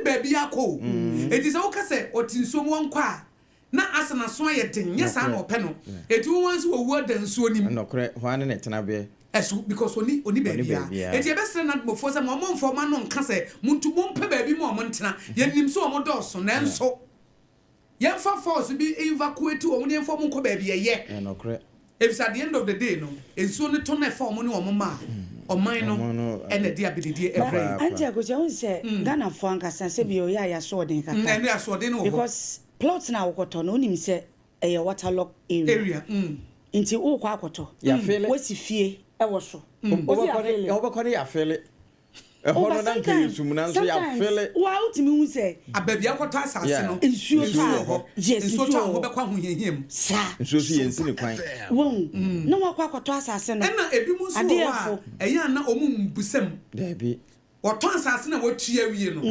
baabi akɔ o. Eti sɛ woka sɛ ɔte nsuo mu ɔnkɔ a, na asa n'aso ayɛ den, nyɛ saa na ɔpɛ no. Eti wo nso wɔwu ada nsuo nim. Nɔkorɛ, hɔ ara ne ne tenaberɛ. Ɛso because ɔni Ɔni baabiara. baabiara. Eti yɛbɛsrɛ NADMOfoɔ sɛ ma ɔmo mfa ɔmo ano nka sɛ montu, mompɛ baabi ma ɔmo ntena. Yɛnim sɛ ɔmo dɔɔso, nanso yɛmfa force bi evacuate wɔn ne yɛmfa ɔmo nkɔ baabi ɛyɛ. Ɛnɔkorɛ. Efisɛ at the end of the day no, nsuo no tɔ na ɛfa ɔmo ne ɔmo ma a, ɔman no Ɔmo no, ɛna ɛde abedidie ɛbrɛ yɛn. Auntie Akosua, wohu sɛ Ghanafoɔ ankasa sɛ bi ɔyɛ a yɛasoɔden kakra. Ɛne asoɔden no wɔ hɔ. Because plot no a wokɔtɔ no, wonim sɛ ɛyɛ waterlock area. Area. Nti wokɔ akɔtɔ. Yɛafeele. Woasi fie ɛwɔ so. Wosi yɛafeele. Wobɛkɔ ne yɛafeele. Ɛhɔ no na nka yɛ sum nanso yɛafeele. Wa wotumi hu sɛ Abaabi akɔtɔ asase no, nsuo nsuo tɔ a, wɔ hɔ. Yes, nsuo nsuo tɔ a wɔ hɔ. wobɛkɔ ahohiahia mu. Saa. Nsuo so yɛnsi ne kwan. Wɔn na wakɔ akɔtɔ asase no. Ɛna ebi mu nso wɔ hɔ Adeɛfo. a ɛyɛ a na ɔmo mbusam. Daabi. Wɔtɔ asase na wɔtua awie no,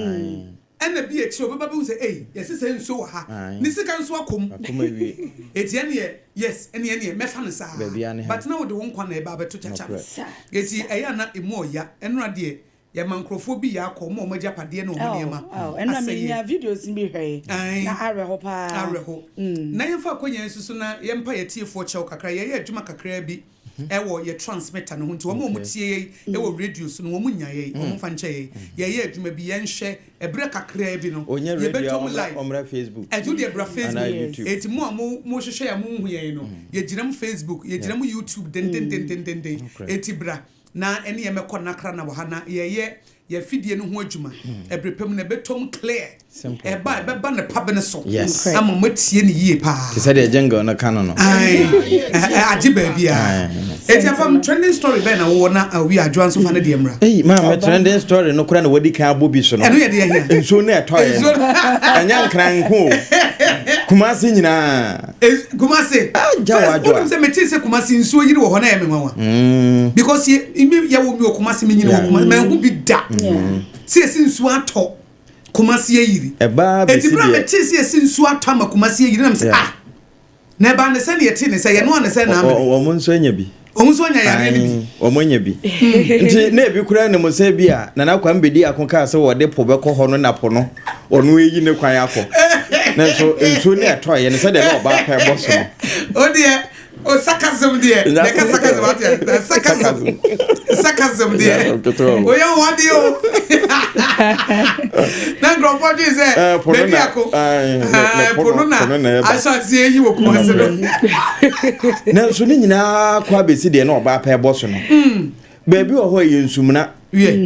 ɛna bi akyire ɔbɛba bɛhu sɛ ei, yɛsi sɛ nsuo wɔ ha. Ne sika nso akɔ mu. Akɔm awie. Eti ɛneɛ yes, ɛneɛ mɛfa no saa. Baabi a ne ha. But na wode wo nkwa na ɛba abɛto kyakya no. Nokorɛ. Saa. Eti ɛyɛ a na emu ɔya. Ɛnora deɛ yɛma nkurɔfoɔ bi yɛ akɔ ɔmo a ɔmo agyapadeɛ ne ɔmo nneɛma Oh, ɛnna asɛyɛ. menya videos bi hwɛ na awerɛho paa. Awerɛho. Na yɛmfa akɔnya nso so na yɛmpa yɛtiefoɔ kyɛw kakra. Yɛyɛ adwuma kakra bi ɛwɔ yɛ transmitter no ho, nti wɔn a wɔn tie yɛn ɛwɔ radio so no, wɔn nya yɛn, wɔn mfa nkyɛ yɛn. Yɛyɛ adwuma bi, yɛnhwɛ ɛbrɛ kakra bi no Onye radio yɛbɛtɔ a mu live. Ɔmmra Facebook. Ɛnti wodeɛ bra Anaa Facebook. YouTube. Eti mo a mo hwehwɛ yɛn a mo nhu yɛn no, yɛgyina mu Facebook, yɛgyina mu YouTube dendendendenden. Eti bra na ɛne yɛn mɛkɔ nakra na wɔ ha na yɛyɛ yɛfidie no ho adwuma. Ɛbrɛ pɛ mu na ɛbɛtɔ mu clear. Simple. Ɛba ɛbɛba ne pa bene so ama moatie ne yie paa. Te sɛ deɛ jingle no ka no. Ae, agye baabi a. Eti afam trending story bɛn na wowɔ na awi adwoa nso fa ne deɛ mmra? Ei, maame, trending story no kora na wadi kan abɔ bi so no. Ɛno yɛ deɛ hia. Nsuo no ɛtɔeɛ no. Nsuo no. Ɛnyɛ Nkranko o. Kumase nyinaa. Kumase. Agya wɔ First, adwoa. wonim sɛ metee sɛ Kumase nsuo yiri wɔ hɔ na ɛyɛ me nwanwa. Because yɛwɔ mi wɔ Kumase, menyini wɔ Kumase, manhu bi da. Sɛ yɛsi nsuo atɔ, Kumase ayiri. Ɛbaa Eti bɛsi bere a deɛ. metee sɛ yɛsi nsuo atɔ ama Kumase ayiri na mesɛ ah, na ɛbaa ne sɛ ne yɛtee ne sɛ yɛnoa ne sɛ na amene. Wɔn nso anya bi. Ɔmo nso anya yareɛ no bi. Ae, wɔn anya bi. Nti na ebi koraa nim sɛ bi a Nana Kwame Bediako kaa sɛ wɔde po bɛkɔ hɔ no na po no ɔno eyi ne kwan akɔ. Nanso nsuo no ɛtɔeɛ no sɛdeɛ na ɔbaa pɛ bɔ so no. O deɛ o sarcasm deɛ, Nya deɛ ka sarcasm ate a, sarcasm, sarcasm deɛ Nya ketewa o. oyɛ ho adeɛ o, na nkurɔfoɔ dwen sɛ Po no baabi na- ako ae, ne po no na po no na ɛba. ahyɛ aseɛ yi wɔ Kumase no. Nanso ne nyinaa kɔ abɛsi deɛ na ɔbaa pɛ bɔ so no. Baabi wɔ hɔ a ɛyɛ nsumena.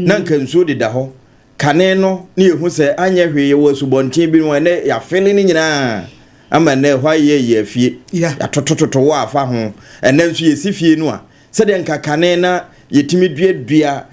Na nka nsuo deda hɔ. Kane no ne yɛhu sɛ anyɛ hwee yɛwɔ asubɔnten bi no, ɛnɛ yɛafele no nyinaa ama ɛnɛ ɛhɔ ayɛ yɛ afie. Yɛatotototo wɔ afa ho. Ɛnɛ nso yɛsi fie no a, sɛdeɛ nka kane na yɛtumi duadua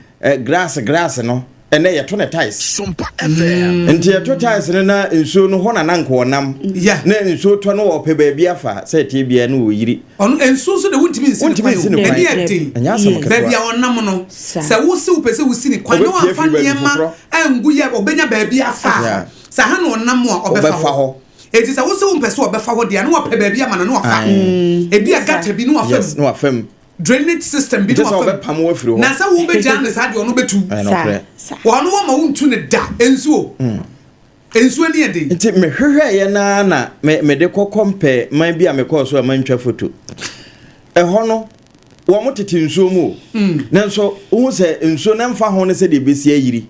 grass no, ɛnɛ yɛto ne tiles. Sompa FM. Nti yɛto tiles no na nsuo no hɔ na na nka ɔnam. Na nsuo tɔ no wɔpɛ baabi afa sɛ ɛteɛ biara no wɔyiri. Ɔno nsuo nso de wontumi nsi ne Wontumi kwan nsi o. ne kwan. Ɛni ɛden. Ɛnyɛ asɛm ketewa. Baabi a ɔnam no, sɛ wosi wopɛ sɛ wosi ne kwan na Ɔbɛpue wamfa afiri baabi nneɛma foforɔ. angu yɛ, ɔbɛnya baabi afa. Sɛ ha na ɔnam a, ɔbɛfa Ɔbɛfa hɔ. hɔ. Eti sɛ wosi wompɛ sɛ ɔbɛfa hɔ deɛ a, na wapɛ baabi ama no na wafa. Ebi a gutter bi na wafa mu. Na wafa mu. Drainage system bi Nti na sɛ wafa mu. ɔbɛpam wo afiri hɔ. Na sɛ wobɛgyaa no saa deɛ, ɔno bɛtu. Ɛyɛ nokorɛ. Ɔno wɔma wontu no da. Nsuo. Nsuo ni ɛden. Nti mehwehwɛeɛ naa na mede kɔkɔ mpɛ man bi a mekɔɔ so a mantwa foto. Ɛhɔ no, wɔn tete nsuo mu o. Nanso wohu sɛ nsuo no mfa ho no sɛdeɛ ɛbɛsi ayiri.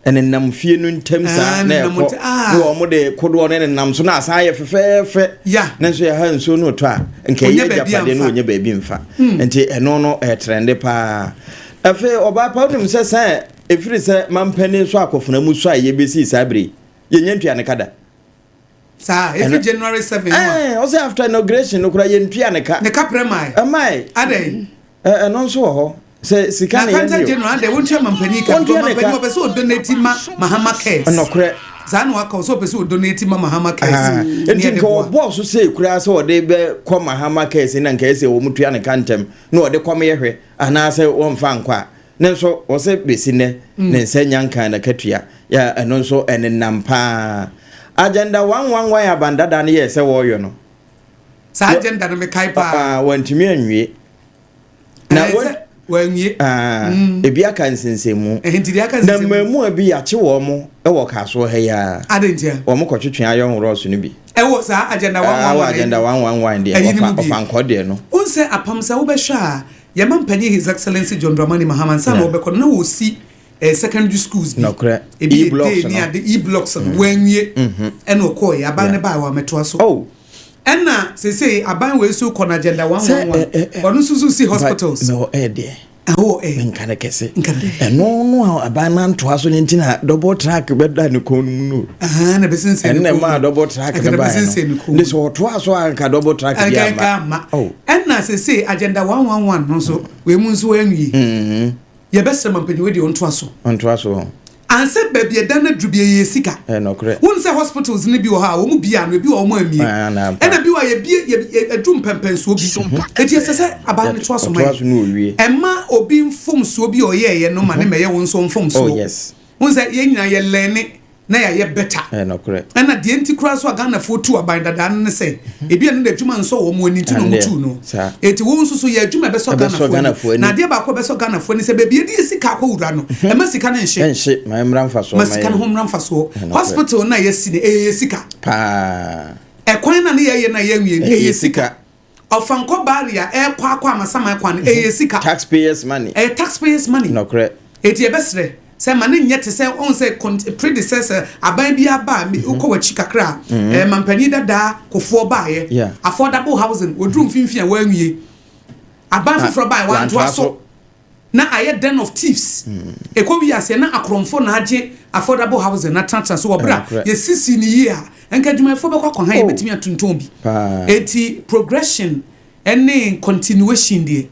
Ɛnenam fie no ntam saa Ah, na nenam ɛkɔ. ah. Na wɔn de kodoɔ no nenam so na asan ayɛ fɛfɛɛfɛ. Nanso yɛha nsuo no tɔ a, nka Ɔnyɛ ɛyɛ baabi agyapadeɛ no amfa. ɔnyɛ baabi mfa. Nti ɛno no ɛtrɛnde paa. Afei ɔbaa pa, wonim sɛ ɛfiri sɛ mampanin so akɔfena mu so a yɛbɛsii saa bere yi, yɛnyɛ ntua ne ka da. Saa, ɛfiri January 7 no a. Ɔsɛ after inauguration no koraa yɛntua ne ka. Ne ka prɛ mae. Ɛmae. Adɛn? Ɛno nso wɔ hɔ. Sɛ sika Na ne yɛn accountant deɛ. general adɛn wontua mampanin ka? Wɔntua Because ne ka. mampanin ɔpɛ sɛ ɔdonate ma Mahama Cares. Nɔkorɛ. Saa na waka, ɔsɛ ɔpɛ sɛ ɔdonate ma Mahama Cares. Ne Nti yɛde nka boa. ɔbɔɔ so sɛ koraa sɛ ɔde bɛkɔ Mahama Cares na nka ɛsɛ wɔn tua ne ka ntɛm na ɔde kɔm yɛ hwɛ anaasɛ wɔmfa nkɔ a. Ne nso wɔsɛ bɛsi nnɛ ne nsa nya nkan na katua yɛ, ɛno nso ɛnenam paa. Agenda 111 abandada no yɛɛ sɛ wɔreyɔ no. Saa agenda no mekae paa. Wɔntumi anwie. Na Ɛɛ, wɔn sɛ Wanwie. Ah, ebi aka nsensɛnmu. Ɛhɛ nti deɛ aka Na nsensɛnmu. mmaamua bi yɛakye wɔn mo wɔ Kasoɔ ha yi ara. Adɛn ntia? Wɔn kɔtwetwe iron rods no bi. Ɛwɔ saa agenda one Ah, one wɔ one agenda 111 deɛ, ɛyi no ɔfa mu bi. ɔfa nkɔ deɛ no. Wohu sɛ apam sɛ wobɛhwɛ a, yɛn mampanyin His Excellency John Dramani Mahama ansa na Yeah. ɔbɛkɔ no na wɔsi eh, secondary schools bi. Nɔkorɛ. Ebi yɛ E-blocks day no. ne ade, E-blocks no, wanwie. Ɛna ɔkɔɔeɛ, aban no Yeah. baeɛ wammɛtoa so. Oh. Ɛna seesei aban wei nso kɔ no agenda Sɛ, 111, eh, eh, eh, ɔno nso so si but hospitals. mewɔ ɛyɛ deɛ. Ɛwɔ ɛ. Menka no kɛse. Nka no kɛse. Ɛno no a aban no antoa so no nti na double track bɛda ne kɔn no mu no. Ahaa, na bɛsensɛn Ɛno ne na kɔn mu. ɛmaa double track Ɛnka no na baeɛ bɛsensɛn no. ne kɔn mu. Ne sɛ ɔtoa so a anka double track bi Ɛnka amma. ɛnka amma. Oh. Ɛna seesei agenda 111 no nso, wei mu nso anwie. Yɛbɛsrɛ mampanyin wei deɛ ɔntoa so. Ɔntoa so. Ansɛ baabi ɛdan no aduru bi ɛyɛ sika. Ɛyɛ nɔkorɛ. Wonim sɛ hospitals no bi wɔ hɔ a wɔn bie ano, ebi wɔ hɔ wɔn ammie. Ah, na ampa. Ɛna bi wɔ hɔ a yɛbie, yɛ, aduru mpɛmpɛnsoɔ bi. Enti ɛsɛ sɛ aban no toa so ma Ɔtoa so yɛn. na ɔwie. Ɛmma obi mfomsoɔ bi a ɔyɛeɛ no ma ne mmɛyɛ wo nso mfomsoɔ. Oh yes. Wohu sɛ yɛn nyinaa yɛ learne na yɛayɛ better. Ɛyɛ nokorɛ. Ɛna deɛ nti koraa nso a Ghanafoɔ tuu aban dadaa no ne sɛ, ebia na n'adwuma nsɔ wɔn ani nti na Ɛndeɛ, wɔtuu no. saa. Enti wo nso so yɛ adwuma a ɛbɛsɔ Ɛbɛsɔ Ghanafoɔ ani. Ghanafoɔ ani. Na adeɛ baako a ɛbɛsɔ Ghanafoɔ ani sɛ baabi yɛde yɛ sika akɔwura no, ɛmma sika no nhye. Ɛnhye, ma ɛmmra mfasoɔ Ma mma sika no yɛn. ho mmra mfasoɔ. Ɛyɛ nokorɛ. Hospital no a yɛasi no, ɛyɛ yɛn sika. Paa. Ɛkwan no a ne yɛyɛ no a yɛanwie no, Ɛyɛ ɛyɛ sika. sika. Ɔfankɔ barrier ɛrekɔ akɔ Amasaman kwan no, ɛyɛ sika. Taxpayers money. Ɛyɛ taxpayers money. Nɔkorɛ. Enti yɛbɛsrɛ sɛ ma no nyɛ te sɛ, wohu sɛ cont predecessor, aban bi aba a, wokɔ w'akyi kakra a, eh, mampanyin dadaa Kufuor baeɛ, Yeah. affordable housing, wɔduru mfimfini a wɔanwie. Aban foforɔ baeɛ, Wantoa wantoa so. so. Na ayɛ den of thieves. Ɛkɔ wie aseɛ na akorɔmfoɔ na agye affordable housing no atenatena so wɔ berɛ a Nokorɛ. yɛsisii no yie a, nka adwumayɛfoɔ bɛkɔ akɔhan, Oh. yɛbɛtumi atontɔn bi. Paa. Enti progression ne continuation deɛ,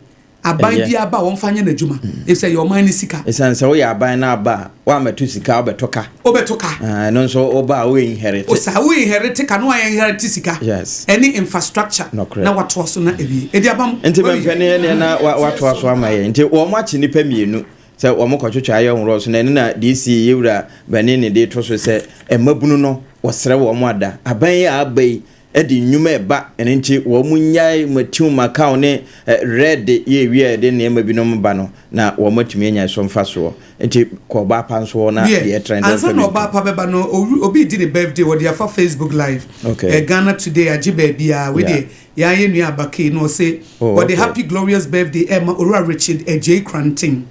aban Ɛyɛ. biara ba a wɔmfa nyɛ n'adwuma, efisɛ ɛyɛ ɔman no sika. Ɛsiane sɛ woyɛ aban no aba a, woammɛto sika, wobɛto ka. Wobɛto ka. Ah, ɛno nso woba a wo inherit. O saa, wo inherit ka na woayɛ inherit sika. Yes. Ɛne infrastructure. Nokorɛ. Na watoa so na awie. Edi abam. Nti Wawie. mɛmpɛ ne ɛneɛ na watoa so ama yɛn. Nti wɔn akye nnipa mmienu sɛ wɔn kɔtwetwe ayɛ nworɔ so na ɛno na DC yɛwura Banini de to so sɛ mmabunu no wɔsrɛ wɔn ada. Aban yi a aba yi de nnwuma reba, ɛno nti wɔnnyae Matiu, Macau ne Red yɛ ewie a yɛde nneɛma binom ba no na wɔatumi anya so mfasoɔ. Nti kɔ Ɔbaapa nso hɔ na Deɛ, deɛ ɛtrɛn deɛ ansa ɔmfa na bi nto. Ɔbaapa bɛba no, owi, obi redi ne birthday, wɔde afa Facebook live. Okay. Eh, Ghana Today agye baabiara. Wei Yeah. deɛ, yɛn ara yɛn nua Abakay na ɔse, Oh, wɔde okay. happy glorious birthday ɛrema Owura Richard Adjei Kranten.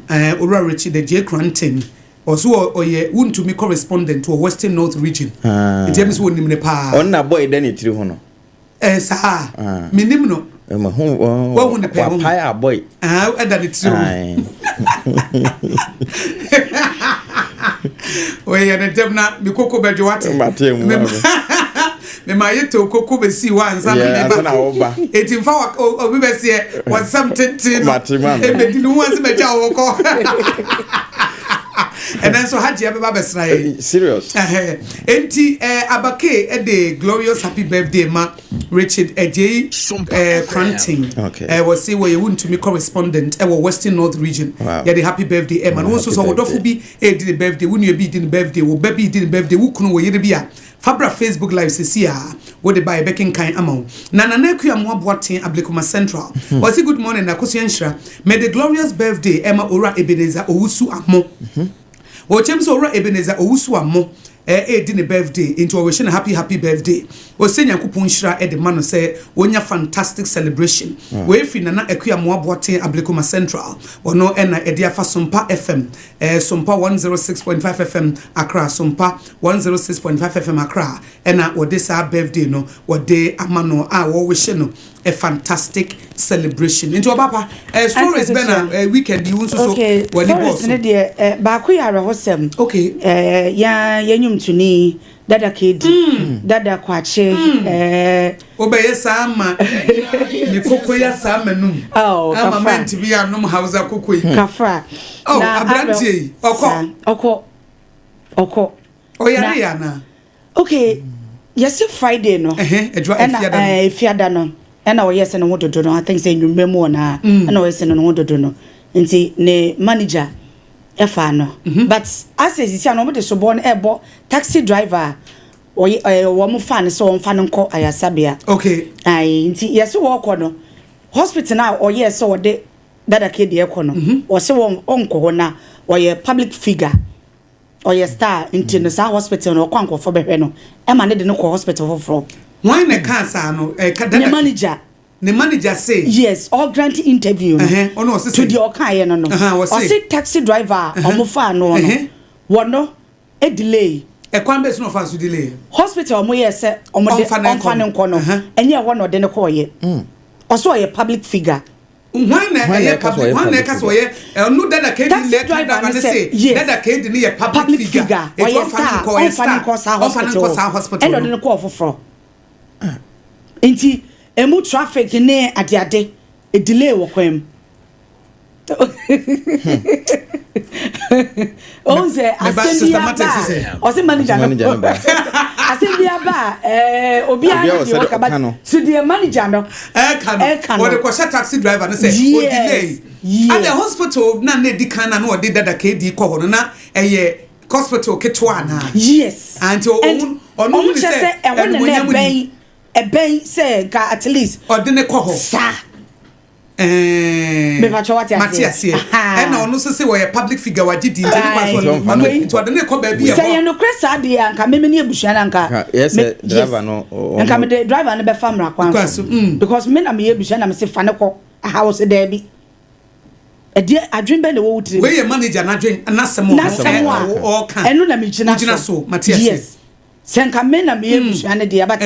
Eh, Owura Richard Adjei Kranten. Ɔse ɔyɛ Wontumi correspondent wɔ Western North Region. Nti ɛmi sɛ ɔnim no paa. Ɔno na boy da ne tiri ho no. Ɛɛ saa? Ah. Menim no. Mahu Wahu no pɛn? Wapae a boy. Ah, ɛda ne tiri ho. Ɔyɛ ne ntɛm na me koko bɛdwe wate. Mate mu. Mema yɛtɔ koko bɛsii hɔ ansa na Yeah, meba. ansa na woba. Enti mfa wa obi bɛseɛ wɔsɛm tenten no. Mate ma me. Ɛbɛdi ne ho ase bɛgya wo kɔ. Ɛnɛ nso Hajia bɛba bɛsra yɛn. Serious. Ɛhɛ. Enti eh, Abake de glorious happy birthday ma Richard Adjei eh, Kranten. Okay. Eh, wɔse wɔyɛ Wontumi correspondent ɛwɔ Western North Region. Wow. Yɛde happy birthday ɛma no. Wo nso Happy sɛ wo dɔfo birthday. bi ɛredi ne birthday, wo nua bi redi ne birthday, wo ba bi redi ne birthday, wo kunu, wo yere bi a, Fa bra Facebook live sesei a wode ba a yɛbɛkenkan ama wo. Na Nana Akua Amoah Boateng Ablekuma Central ɔse good morning Akosua Nhyira mede glorious birthday ɛma Owura Ebenezer Owusu Amo. Ɔkyɛm sɛ Owura Ebenezer Owusu Amo ɛɛdi ne birthday nti ɔwehye no happy happy birthday. Ɔsɛ Nyankopɔn nhyira de ma no sɛ ɔnya fantastic celebration. Wei firi Nana Akua Amoah Boateng Ablekuma Central ɔno ɛna ɛde afa Sompa FM Sompa 106.5 FM Accra Sompa 106.5 FM Accra ɛna wɔde saa birthday no wɔde ama no a wɔwihye no a fantastic celebration. Nti ɔba pa eh, stories bɛ na eh, weekend yi wo nso so Okay, w'ani bɔɔ stories so. no deɛ eh, baako yɛ awerɛhosɛm. Okay. Eh, yɛn yɛn nnwomtoni Dada Kedi, Dada Kwakye, eh, Wobɛyɛ saa ama me koko ya saa m'anum Oh, ama kafra. mantumi anom Hausa koko yi. Kafra. Oh, Na aberanteɛ yi, awerɛ- ɔkɔ. Saa, ɔkɔ. Ɔkɔ. Ɔyare yɛ anaa? Okay, yɛse Friday no. Ɛhɛn, adwuma ɛna, efiada no. eh, efiada no. Ɛna ɔyɛ sɛ ne ho dodo no. I think sɛ nnwuma mu ɔnaa. Ɛna ɔyɛ sɛ ne ho dodo no. Nti ne manager ɛfaa no. But asɛ sisi ano wɔn de sobɔ no ɛbɔ taxi driver a ɔyɛ ɛɛ wɔn fa no sɛ wɔn fa no nkɔ ayasabea. Okay. Ayi nti yɛse wɔkɔ no hospital na ɔyɛ sɛ ɔde. Dada K deɛ kɔ no, ɔse wɔn ɔnkɔ hɔ na ɔyɛ public figure, ɔyɛ star nti no saa hospital no ɔkɔ a nkurɔfoɔ bɛhwɛ no, ɛma ne de no kɔ hospital foforɔ. Hwan na ɛkaa saa no? Ɛka Ne Dada K. manager. Ne manager se. Yes, ɔ grant interview no. Ɛhɛn, ɔno ɔse To sɛn? deɛ ɔkaeɛ no no. Ɛhɛn, ɔse. Ɔse taxi driver a ɔmo faa noɔ no, wɔno delay. Ɛkwan bɛn so na ɔfaa so delay? Hospital a ɔmo yɛɛ sɛ ɔmo de Ɔmfa no nkɔ ɔmfa no no. nkɔ no, ɛnyɛ ɛhɔ na ɔde no kɔɔyɛ. Ɔse ɔyɛ public figure. Hwan na Hwan na ɛyɛ ɛka sɛ public? ɔyɛ Hwan na public ɛka sɛ figure? ɔyɛ ɛno Dada KD Taxi na ɛka driver driver no no sɛ se yes. Dada KD no yɛ public Public figure. figure. Eti Ɔyɛ ɔmfa no star. nkɔ, ɔyɛ Ɔmfa no star. nkɔ saa Ɔmfa no hospital nkɔ hɔ. saa hospital Ɛna ɔde no. no kɔɔ foforɔ. Nti emu traffic ne adeade delay wɔ kwan mu. Ohun sɛ asɛm bi aba a ɔsɛ manager no asɛm bi aba a ɛɛ obiara ne deɛ ɔka ba so deɛ manager no ɛka no wɔde kɔhyɛ taxi driver no sɛ o delay ada hospital na na edi kan na na ɔde dada KD kɔ hɔ no na ɛyɛ hospital ketewa anaa. Yes. Anti ɔno ɔno sɛ ɛhɔ na na ɛbɛn ɛbɛn sɛ nka at least. Ɔde ne kɔ hɔ. Saa. Ɛɛ Mepakyɛ wate aseɛ. Mate aseɛ. Ɛna ɔno nso sɛ wɔyɛ public figure wagye di nti ne kwan so ɔde ne nti ɔde ne kɔ baabi ɛhɔ. Sɛ yɛ nokorɛ saa deɛ a nka meme ne abusua no anka. Yɛ sɛ driver no. Nka mede driver no bɛfa mmara kwan so. Because me na meyɛ abusua na mese fa ne kɔ aha wo se daabi. Ɛdeɛ adwene bɛn na ɛwɔ wo tirim. Wei yɛ manager n'adwene n'asɛm a ɔka. Ɛno na megyina so. Mate aseɛ. Yes. Sɛ nka me na meyɛ abusua no deɛ but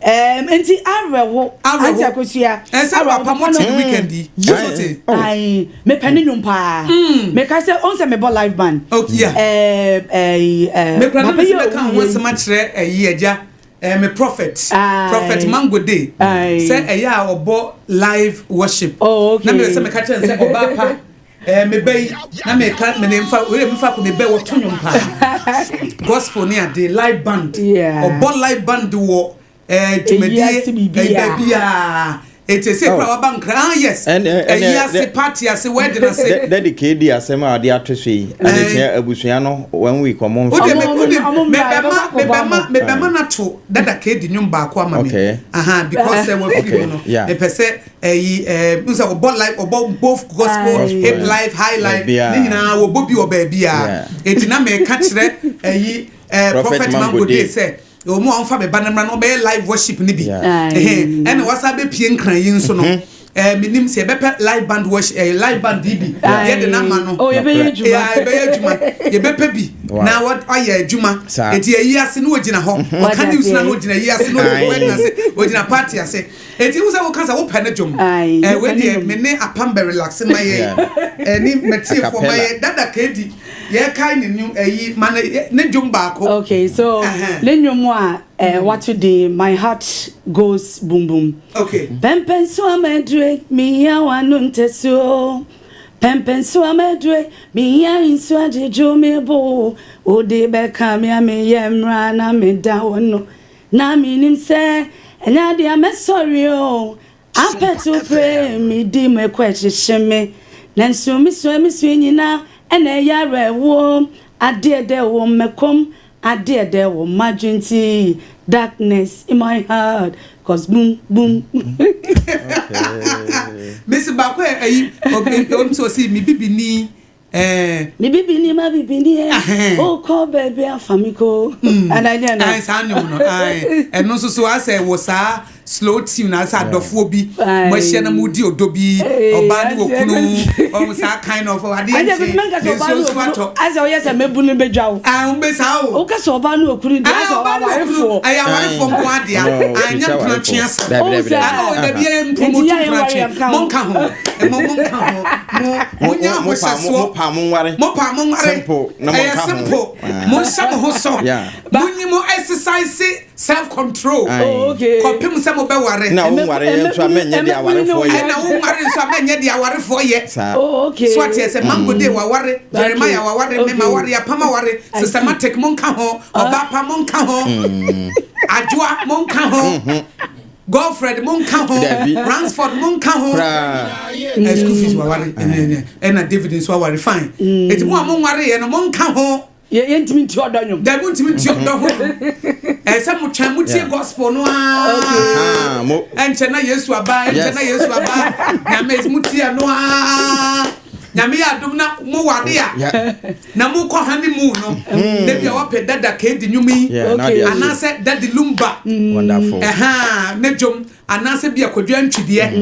um, nti awerɛho aunty Akosua ɛsɛ awerɛho papa papa mo no te ne weekend yi yes so te ayi mepɛ ne nnwom paa meka sɛ ɔn sɛ mebɔ live band okay yeah ɛɛ ɛɛ ɛɛ mekura na papa yi mesi a mɛka ho ɔwu asɛm akyerɛ ɛyi agya ɛɛ me prophet Aye. prophet mango day Aye. sɛ ɛyɛ a ɔbɔ live worship Oh, okay. na meyɛ sɛ meka kyerɛ no sɛ ɔbaa pa ɛɛ me ba yi na meka me ne mfa wei mfa ko me ba wɔto nnwom paa gospel ne ade live band Yeah. ɔbɔ live band wɔ ɛɛ dwumadie Eyi ase biribi a. ɛɛ baabi a eti ese kura Oh. waba nkra ah yes Ɛne- ɛne- ɛyi ase dɛ- party ase wedding ase Dɛ- Daddy KD asɛm a ɔde ato so yi adekyea abusua no one week ɔmo wode mfa me Ɔmo- wode ɔmo mmra, mebɛma yɛbɛkɔ akɔbɔ mebɛma ama. mebɛma no ato dada KD nnwom baako ama me Okay. aha because sɛ wafiri Okay, mu no yeah. mepɛ sɛ ɛyi ɛɛ n sɛ ɔbɔ life ɔbɔ both gospel Aye. hip life high life Baabiara. ne nyinaa wɔbɔ bi wɔ baabiara Yeah. eti na meka kyerɛ ɛyi ɛɛ Prophet prophet Mango Mango Day Day. sɛ wɔn a wɔmfa me ba no mmra na wɔbɛyɛ live worship no bi Yeah. Aye. ɛhɛn ɛna wasa bɛpie nkran yi nso no ɛɛ menim sɛ yɛbɛpɛ live band worship ɛɛ live band yi bi yɛde n'ama no Oh, yɛbɛyɛ adwuma. Yeah, yɛbɛyɛ adwuma yɛbɛpɛ bi Wow. na wayɛ adwuma Saa. eti ayi ase na ogyina hɔ ɔka Wate news na aseɛ. na ogyina ayi ase na ogyina Aye. wedding ase ogyina party ase eti wo sɛ woka sɛ wopɛ ne dwom Aye, ɛɛ wei mepɛ ne deɛ dwom. me ne apam bɛ relax ma yɛ Yeah. ɛne mɛtiefoɔ ma Acapella. yɛ dada kedi yɛkae ne new ɛyi ma ne ne dwom baako Okay, so Ɛhɛn. ne nnwom a eh, wato din My Heart Goes Boom Boom. Okay. Pɛmpɛn so amadure, mihia w'ano ntasuo. Pɛmpɛn so amadure, mihia nsu agyegyo me bo. Wode bɛka me a meyɛ mmra na meda wo no. Na menim sɛ ɛnyɛ adeɛ a mɛsɔre o. Apɛ to pray, medi mɛkɔ ɛhyehye me. Nanso mesua mesua nyinaa ɛna ɛyɛ awerɛhoɔ. Adeɛ dɛ wɔ mɛkɔm, adeɛ dɛ wɔ m'adwene nti. Darkness in my heart, cause boom boom. Mesi baako ɛ ɛyi ɔm sɛ ɔsi mi bibini ɛɛ. Mi bibini ma bibini ɛ, o kɔ baabi afa mi ko. Ɛna nyɛ no. Ayi saa nnwom no ayi ɛno nso so asɛ wɔ saa slow tune asɛ adɔfoɔ bi mo ahyia na mo di ɔdɔ bi ɔbaa ne okunu ɔmo saa kind of adeɛ nkyɛn nsuo nso atɔ. Asɛ ɔyɛ sɛ mɛbu no bɛdwa wo. Ah wo bɛ saa o. Woka sɛ ɔbaa ne okunu deɛ asɛ awarefoɔ. Ɛyɛ awarefoɔ nko adea anyɛ mpenatwe asɛm. Dabi yɛ mpromotu mpenatwe mo nka ho mo mo nka ho mo mo nya ahohyɛsoɔ. Mo pa mo nware. Mo pa mo nware. Simple na mo Ɛyɛ nka ho. simple mo nhyɛ mo ho so. Mo nyi mo exercise self control. Oh, okay. Kɔpem sɛ mo bɛware. Na wo nware yɛ nso a mɛnyɛ deɛ awarefoɔ yɛ. Ɛna wo nware nso a mɛnyɛ deɛ awarefoɔ yɛ. Saa. Oh, okay. So ateɛ sɛ Mango Day waware, Jeremiah waware, me maware, Apam aware, Systematic mo nka ho, Ɔbaapa mo nka ho, Adwoa mo nka ho, Godfred mo nka ho, Ransford mo nka ho. Koraa. School fees waware, ɛna David nso aware fine. Eti mo a mo nware yɛ no mo nka ho. Yɛntumi nti ɔdɔ nwom. Dabi ntumi nti ɔdɔ ho. Ɛsɛ mo twɛn mo tie gospel no aa. Ah, mo. Ɛnkyɛ na Yesu aba, ɛnkyɛ na Yesu aba. Nyame mo tie no aa. Nyame yɛ adom na mo ware a. Na mo kɔ honeymoon no. Na bi a wapɛ Dada KD nnwom yi. Anaasɛ Daddy Lumba. Wonderful. Ɛha ne dwom anaasɛ bi a Kwadwo Antwideɛ.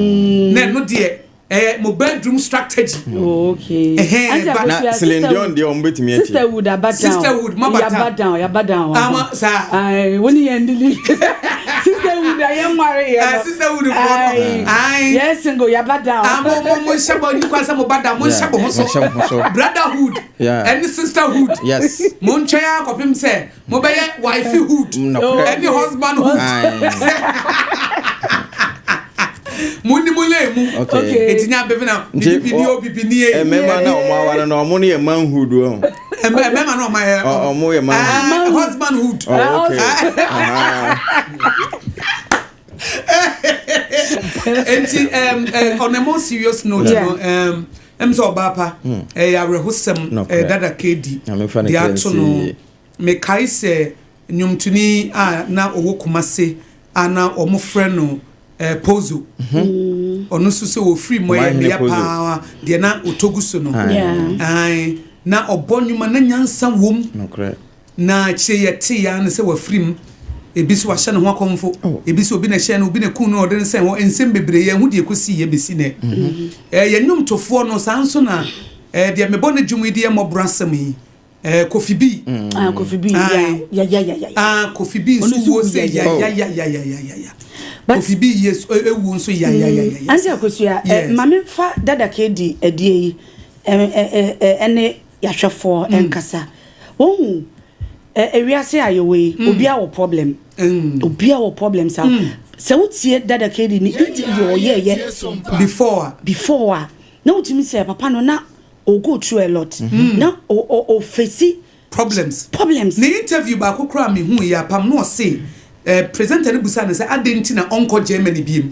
Na ɛno deɛ ɛyɛ mo bedroom strategy. Oh, okay. Ɛhɛn, Auntie but- Na Akosua, Celine sister- Dion deɛ ɔmo bɛtumi atie. Sisterhood aba down. Sisterhood, mo aba down. Yaba down, yaba down. Ama saa. Aye, wo ne yɛn dili. Sisterhood a yɛn nware yɛ no. Eh, sisterhood foɔ no. Aye. Aye. Yɛ single, yaba down. Ah, mo mo mo nhyɛ mo nyi kwan sɛ mo ba da mo nhyɛ mo ho so. Mo nhyɛ mo ho so. Brotherhood. Yeah. Ɛne sisterhood. Yes. Mo ntwɛn akɔpem sɛ mo bɛyɛ wifeyhood. Nokorɛ. Ɛne husbandhood. Aye. Mo ni mo lɛ mu. Okay. Okay. Eti nya bɛbi na Nti, bibi ni o bibi ni ye. Mmarima na ɔmo aware no ɔmo no yɛ manhood o. Mmarima na ɔmo ayɛ. Ɔmo yɛ manhood. Ah, husbandhood. Oh, okay. Aha. Enti on a more serious note no sɛ ɔbaa pa ɛyɛ awerɛhosɛm. Nokorɛ. Dada KD Nyame fa ne deɛ kra ato nsi no yie. Mekae sɛ nnwomtoni a na ɔwɔ Kumase a na ɔmo frɛ no Pozo, ɔno nso sɛ wɔfiri mu ɛyɛ Ɔmanhene meya Pozo. paa deɛ na ɔtɔgu so no. Aye. Ae, na ɔbɔ nnwuma na nyansa wom. Nokorɛ. Na akyire yɛte ya ne sɛ wafiri mu, ebi so wahyɛ ne ho akɔmfo. Oh. Ebi so obi na ɛhyɛ no, obi na kun no, ɔde ne sɛn hɔ. Nsɛm bebree yɛn ho deɛ ɛkɔsi yɛ bɛsi nɛ. Yɛn nnwomtofoɔ no saa nso na deɛ mebɔ ne dwom yi deɛ mmɔborɔ asɛm yi, Kofi B. Ah, Kofi B. Aye. Yeah. Ah, Kofi B nso Ɔno nso wuo wu sɛ ya, ya ya, ya ya ya ya ya ya. But- Kofi B yɛ ewu nso ya ya ya ya ya. Auntie Akosua, Yes. maame fa Dada KD adie yi ɛne yɛahwɛfoɔ ɛnkasa. Wɔhu ewiase a yɛwɔ yi, obiara wɔ problem. Obiara wɔ problem sa. Sɛ wotie Dada KD ne interview a ɔyɛɛyɛ Before a before a, na wotumi sɛ papa no na o go through a lot. Na o face problems. Problems. Ne interview baako koraa mehu yɛ apam na ɔse presenter no busa no sɛ adɛn nti na ɔnkɔ Germany biem.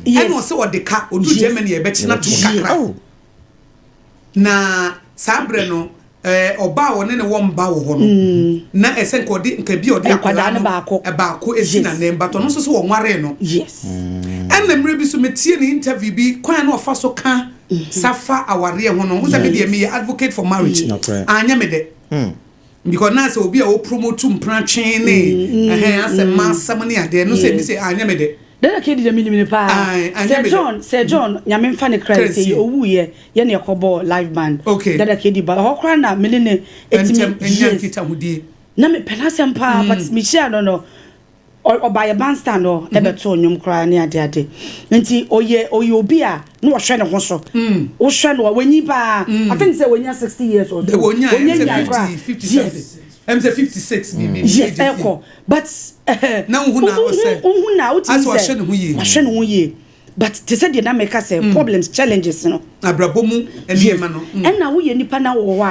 Ɛna ɔsɛ ɔde ka ɔdu Germany a ɛbɛkyena tom kakra. Oh. Na saa berɛ no ɔbaa a ɔne ne wɔ mba wɔ hɔ no na ɛsɛ nka ɔde nka bi a ɔde Nkwadaa akwadaa no baako. Baako esi n'anan, but ɔno nso so wɔnwaree no. Ɛna mmerɛ bi so metie ne interview bi, kwan na ɔfa so ka safa awareɛ ho no wo sɛ me deɛ meyɛ advocate for marriage. Nokorɛ. Anyɛ me dɛ because na sɛ obi a ɔpromote mpratwe ne ɛhɛn asɛ mma asɛm ne adeɛ no sɛ ebi sɛ anyɛ me dɛ. Dada KD deɛ menim ne paa. Aye, anyɛ Sir me dɛ. John, Sir John, Nyame mfa ne kra Kra sɛ nsie. owuiɛ yɛne ɛkɔbɔɔ live band. Dada KD ba hɔ koraa na mene ne ɛntɛm ɛtumi ɛnya nkitahodie. Na mepɛ n'asɛm paa, but mehyia no, ɔba yɛ bandstand hɔ ɛbɛtoo nnwom koraa ne ade ade, nti ɔyɛ obi a na wɔhwɛ ne ho so. Wohwɛ no a wanyi paa. I think sɛ wanya 60 years or so. Wɔnya Wɔnya ɛm sɛ nyaa koraa. 50 50 something, ɛm sɛ 56 bi. Yes, ɛkɔ, but Na wohu na ɔsɛ- wohu na wotumi asɛ sɛ ɔhwɛ ne ho yie. Wahwɛ ne ho yie, but te sɛ deɛ na meka sɛ problems, challenges no abrabɔ mu nneɛma no. Ɛna woyɛ nipa na wɔ hɔ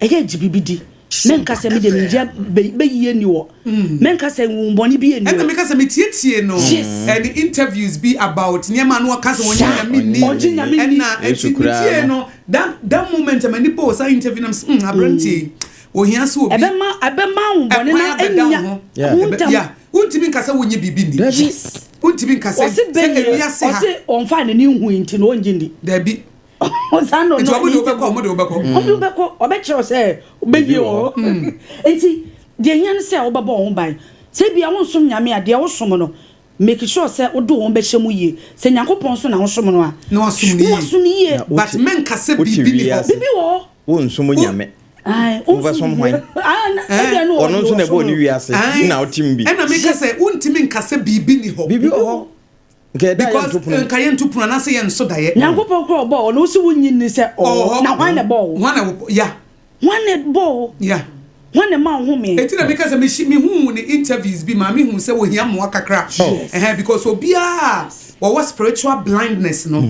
a ɛyɛ gye bibi di, mɛnka sɛ mede mengye bɛyie ni wɔ, mɛnka sɛ nwumbɔne bi yɛ ni Ɛna wɔ. meka sɛ metietie no ɛne interviews bi about nneɛma no ɔka sɛ wɔnyɛ Nyame ni. Ɔgye Nyame ni. Ɛna Yesu ɛnti koraa metie no. no that moment ama nipa wɔ saa interview nam sɛ aberanteɛ yi ohia sɛ obi Ɛbɛma ahombɔne ɛkwan na abɛda wo ɛnya ho. Yeah. wo ntam. Yeah, wontumi nka sɛ wonyɛ biribi ni. Dabi. Wontumi nka sɛ Ɔse sɛ bɛyie ewiase ha. Ɔse ɔmfa n'ani nhu nti na ɔngye ndi. Dabi. Ɔsan no Nti ɔmo de wobɛkɔ, ɔmo de wobɛkɔ. Ɔmo de wobɛkɔ, ɔbɛkyerɛw sɛ wobɛyie wɔ hɔ. Nti deɛ hia no sɛ wobɛbɔ wo ho ban sɛ bia wonsom Nyame a, deɛ wosom no, make sure sɛ wode wo ho bɛhyɛ mu yie sɛ Nyankopɔn so na wosom no a. Na wasom no na yie. wasom no yie. Na But menka sɛ wote biribi ni hɔ. wiase. Bibi wɔ hɔ. Wonsom Nyame. Aye, Wobɛsom hwan? Ah, ebia no Ɔno nso na ɛbɔɔ ne ɔsom no. wiase Aye. na wotem bi. Ɛna meka sɛ wontumi nka sɛ biribi ni hɔ. Biribi wɔ hɔ nka ɛda yɛ Because nto pono. nka yɛnto pono anaasɛ yɛnso daeɛ. Nyankopɔn kora ɔbɔɔ ɔno, wosi wonyi ni sɛ ɔwɔ Ɔwɔ hɔ. na hwan na ɛbɔɔ wo? Hwan na ya. Hwan na ɛbɔɔ wo? Ya. Hwan na ɛma wo home? Eti na meka sɛ mehyi mehu ne interviews bi maa mehu sɛ wɔhia mmoa kakra. Yes. Ɛhɛn, because obiara wɔwɔ spiritual blindness no,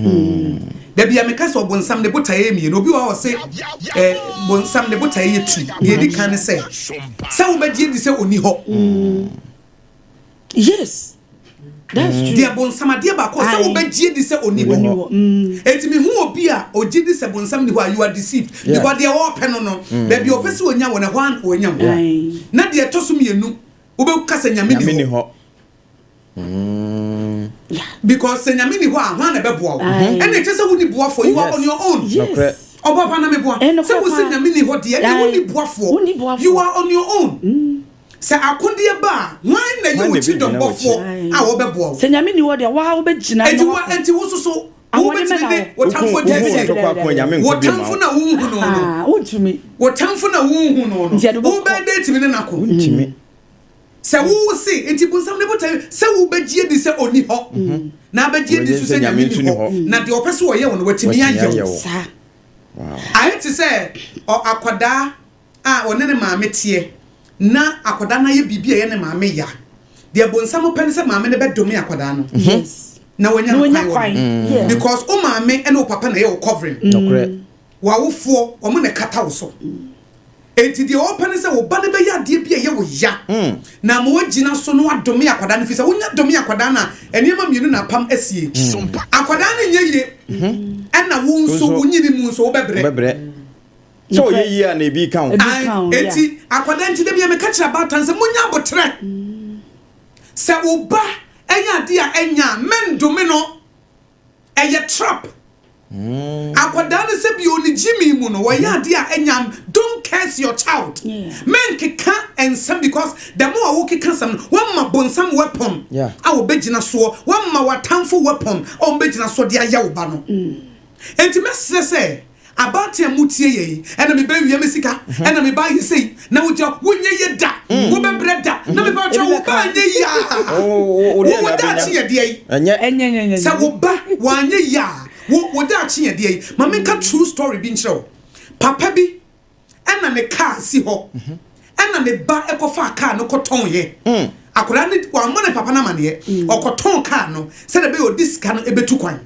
dabi a meka sɛ ɔbonsam ne botaeɛ yɛ mmienu. Obi wɔ hɔ a ɔse bonsam ne botaeɛ yɛ tu. Deɛ edi kan ne sɛ wobɛgye di sɛ ɔni hɔ. Yes, that's true. Deɛ bonsam adeɛ baako sɛ wobɛgye di sɛ ɔni Ɔni hɔ. hɔ. Eti mi hu obi a ogye di sɛ bonsam ni hɔ a, you are deceived. Because deɛ wɔɔpɛ no, baabi a ɔpɛ sɛ onya wɔ no, ɛhɔ a na wɔnya wɔ. Aye. Na deɛ ɛtɔ so mmienu Wobɛka sɛ Nyame Nyame ni ni hɔ. hɔ. Because sɛ Nyame ni hɔ a, hwan na ɛbɛboa wo? Aye. Ɛna ɛkyerɛ sɛ wonni boafoɔ. You are Yes. on your own. Nokorɛ. Ɔbɔ pa na meboa. Eh, nokorɛ Sɛ wo sɛ paa. Nyame ni hɔ deɛ, ɛne Aye. wonni boafoɔ. Wonni boafoɔ. You are on your own. Sɛ akodeɛ ba a, hwan na ɛyɛ Hwan wo na ɛbɛgyina kyidɔmbɔfoɔ w'akyi? a wɔbɛboa wo? Sɛ Nyame ni hɔ deɛ, waa wobɛgyina. Enti wo, enti wo soso Ahoɔden wobɛtumi bɛ na ne wo. wo tamfo Wohu adi asie? ntɔkwa ko a Nyame Wo nko bi ma tamfo wo. na wonhu no no. Ah, wontumi. Wo tamfo na wonhu no no. Nti ɛde wobɛkɔ. Wobɛyɛ dɛ tumi ne nako? Wontumi. Sɛ wo se nti bonsam ne botae sɛ wobɛgye adi sɛ ɔni hɔ na abɛgye adi so sɛ Nyame ni hɔ, na deɛ ɔpɛ sɛ ɔyɛ wo no watumi Watumi ayɛ ayɛ wo. wo. Saa. Wow. Ayɛ te sɛ ɔ akwadaa a ɔne ne maame teɛ na akwadaa no ayɛ biribi a ɛyɛ ne maame ya. Deɛ bonsam pɛ ne sɛ maame no bɛdome akwadaa no na wanya Na no wanya kwan wɔ kwan. no. Because wo maame ne wo papa na ɛyɛ wo covering. Nokorɛ. W'awofoɔ, wɔn na ɛkata wo so. Enti deɛ ɔpɛ ne sɛ wo ba no bɛyɛ adeɛ bi a ɛyɛ wo ya na ma wagyina so na wadome akwadaa no, fi sɛ wonya dome akwadaa no a, nneɛma mmienu na apam asie. Akwadaa no nyɛ yie, ɛna wo nso Wo nso- wo nyini mu nso wobɛbrɛ. Wobɛbrɛ. Sɛ ɔyɛ yie a na ebi ka ho. Ebi Ae, ka ho, enti akwadaa nti da bia meka kyerɛ abaatan sɛ monya abotrɛ. Sɛ wo ba ɛyɛ adeɛ a ɛnya a, mɛndome no, ɛyɛ trap. Akwadaa no sɛ bi ɔne gyimi mu no wɔyɛ adeɛ a ɛnya, don't curse your child. Mɛnkeka nsɛm, because the more a wokeka nsɛm no, wɔma bonsam weapon a wɔbɛgyina soɔ, wɔma w'atamfo weapon a wɔbɛgyina soɔ de ayɛ wo ba no. Enti mɛsrɛ sɛ abaatan a mutie yɛ yi, ɛna mebɛwia me sika, ɛna meba ayɛ sei na wogyina, wonyɛ yɛ da, wobɛbrɛ da na meba kyerɛ wo ba anyɛ yie a, Wo deɛ wo na daakye abɛnya. yɛ deɛ yi. Ɛnyɛ. Ɛnyɛ nyɛ nyɛ. Sɛ wo ba wanyɛ yie a, wo daakye yɛ deɛ yi. Ma menka true story bi nkyerɛ wo. Papa bi ɛna ne car si hɔ, ɛna ne ba ɛkɔfa car no kɔtɔn yɛ. Akwadaa ne wammɔ ne papa no amaneɛ, ɔkɔtɔn car no sɛdeɛ ɛbɛyɛ ɔdi sika no ɛbɛtu kwan.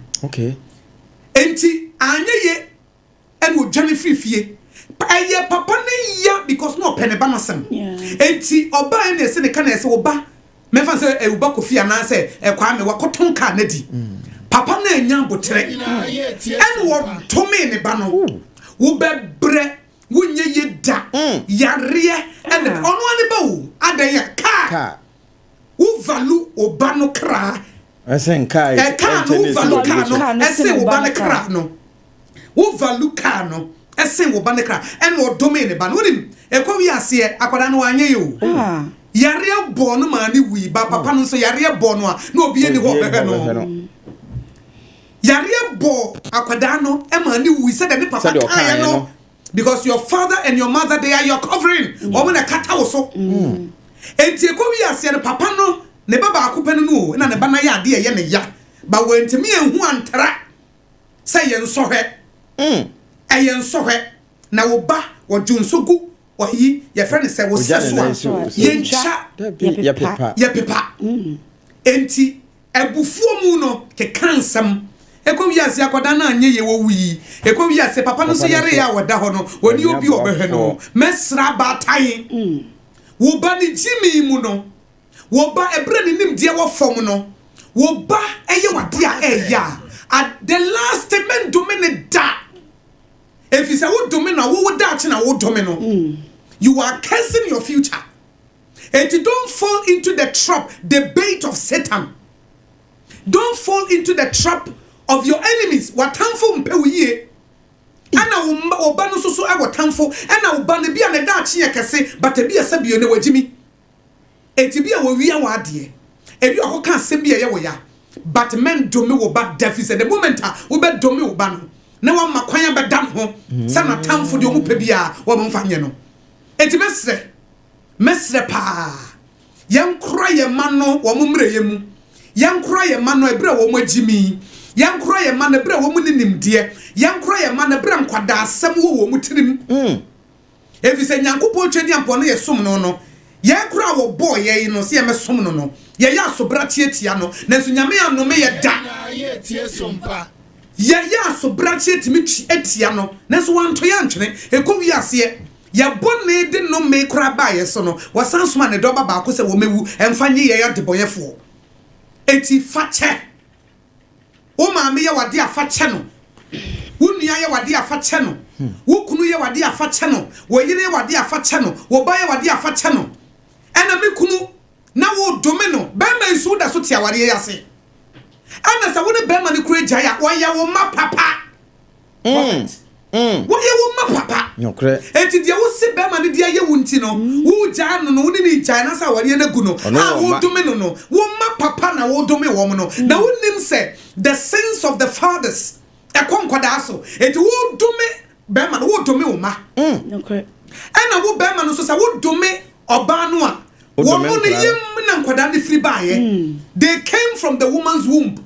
Enti anyɛ ye, ɛna odwane firi fie. Ɛyɛ papa ne ya because na ɔpɛ ne ba n'asɛm. Enti ɔbaa na ɛsɛ ne ka na ɛsɛ ɔba mɛfa sɛ ɛwuba Kofi anaasɛ ɛkwame wakɔtɔn car n'adi. Papa no anya abotrɛ ɛna wɔtome ne ba no, wobɛbrɛ, wonyɛ ye da, yareɛ ɛna ɔno ane ba o adan a car. Car. Wo value wo ba no kra. Ɛsɛn car. Ɛ car no, wo value car no Car no ɛsɛn sen wo wo ba ba ne no kra. kra no, wo value car no ɛsɛn wo ba ne kra, ɛna ɔdome ne ba no. Wonim ɛkɔ wi aseɛ, akwadaa no wanyɛ yɛ o. Ah. Yareɛ bɔɔ no maa ne wui ba. Papa no nso yareɛ bɔɔ no a na obi ani hɔ ɔbɛhwɛ no. Yareɛ bɔɔ akwadaa no ɛma ne wui sɛdeɛ ne papa Sɛdeɛ kaeɛ ɔkaeɛ no. no. Because your father and your mother, they are your covering. Wɔn na kata wo so. Enti ɛkɔ wi aseɛ no, papa no ne ba baako pɛ no no o, ɛna ne ba no ayɛ adeɛ ɛyɛ ne ya ba, wɔntumi ehu antra sɛ yɛ nsɔhwɛ. Ɛyɛ nsɔhwɛ na wo ba wɔdwo nso gu ɔyi yɛfrɛ no sɛ wo Ogya sɛ ne so nan a so. yɛntwa. Dabi, yɛpepa. Yɛpepa. Enti abufuo mu no keka nsɛm ɛkɔ wiase, akwadaa no anyɛ yɛ, wɔwu yi ɛkɔ wiase, papa no nso Papa no yare nso a wɔda hɔ no, wɔne obi a ɔbɛhwɛ no. Mɛsra baatan, wo ba ne gyimi mu no, wo ba ɛberɛ ne nimdeɛ wɔ fam no, wo ba ɛyɛ wade a ɛyɛ a, at the last mɛndome ne da, ɛfiri sɛ wodome no a, wowo daakye na wodome no. You are cursing your future. Enti don't fall into the trap, the bait of Satan. Don't fall into the trap of your enemies. Watamfo mpɛ wo yie, ɛna wo mma, wo ba no nso so ɛwɔ tamfo. Ɛna wo ba no bi a ne daakye yɛ kɛse, but ebi a sɛ bio ne wagyimi. Eti bi a wɔwia wɔ adeɛ, ebi a ɔkɔka asɛm bi a ɛyɛ wɔ ya, but men dome wo ba da, fi sɛ the moment a wobɛdome wo ba no na wama kwan abɛda ne ho sɛ n'atamfo deɛ ɔmo pɛ biara wɔn mfa nyɛ no. Eti mɛsrɛ, mɛsrɛ paa, yɛnkora yɛn ma no wɔn mmerɛyɛ mu, yɛnkora yɛn ma no ɛberɛ a wɔn agyimi, yɛnkora yɛn ma no ɛberɛ a wɔn ne nimdeɛ, yɛnkora yɛn ma no ɛberɛ a nkwadaa asɛm wɔ wɔn tirim, ɛfiri sɛ Nyankopɔn twɛ di ampɔ no yɛ som no no, yɛn kora a wɔbɔɔ yɛn no sɛ yɛmɛsom no no, yɛyɛ asobra tietia no, nanso Nyame anome yɛ da. Yɛyɛ asobrakye tumi atia no, nanso wanto yɛ antwene. Ɛkɔ wi aseɛ, yɛbɔ ne de nnome koraa baa yɛ so no, wɔsan soma ne dɔba baako sɛ wɔmɛwu ɛmfa nye yɛn adebɔyɛfoɔ. Enti fa kyɛ. Wo maame yɛ wade a, fa kyɛ no. Wo nua yɛ wade a, fa kyɛ no. Wo kunu yɛ wade a, fa kyɛ no. Wo yere yɛ wade a, fa kyɛ no. Wo ba yɛ wade a, fa kyɛ no. Ɛna me kunu te awareɛ yi ase. Ɛna sɛ wo ne bɛrima no kura gyae a, wɔyɛ wo ma papa. Prophet. Wɔyɛ wo ma papa. Nokorɛ. Enti deɛ wosi bɛrima no de ayɛ wo nti no, wogyaa no no, wo ne ne gyae na sɛ awareɛ no agu no, Ɔno a wɔ mma. wodome no, wo ma papa na wodome wɔn no. Na wonim sɛ the sins of the fathers ɛkɔ nkwadaa so. Enti wodome bɛrima no, wodome wo ma. Nokorɛ. Ɛna wo bɛrima no nso, sɛ wodome ɔbaa no a, Wodome wɔn no nkwadaa. yam na nkwadaa no firi baeɛ. They came from the woman's womb.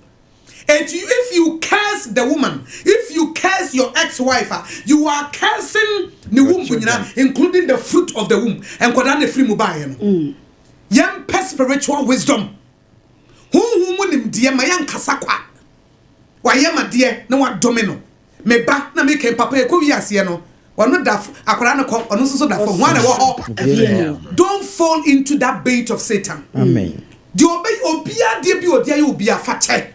And if you curse the woman, if you curse your ex-wife, ah, you are cursing the womb children. nyinaa, including the fruit of the womb. Nkwadaa no firi mu baeɛ no, yɛmpɛ spiritual wisdom, honhom mu nimdeɛ, ma yɛnkasa kwa. Wayɛ ma deɛ na wadome no. Me ba na meka papa ɛkɔ wi aseɛ no, ɔno da akwadaa no kɔ, ɔno nso so da fam. Hwan na ɛwɔ hɔ? Don't fall into that bait of Satan. Amen. Deɛ ɔbɛ obiara deɛ bi ɔde ayɛ obiara, fa kyɛ.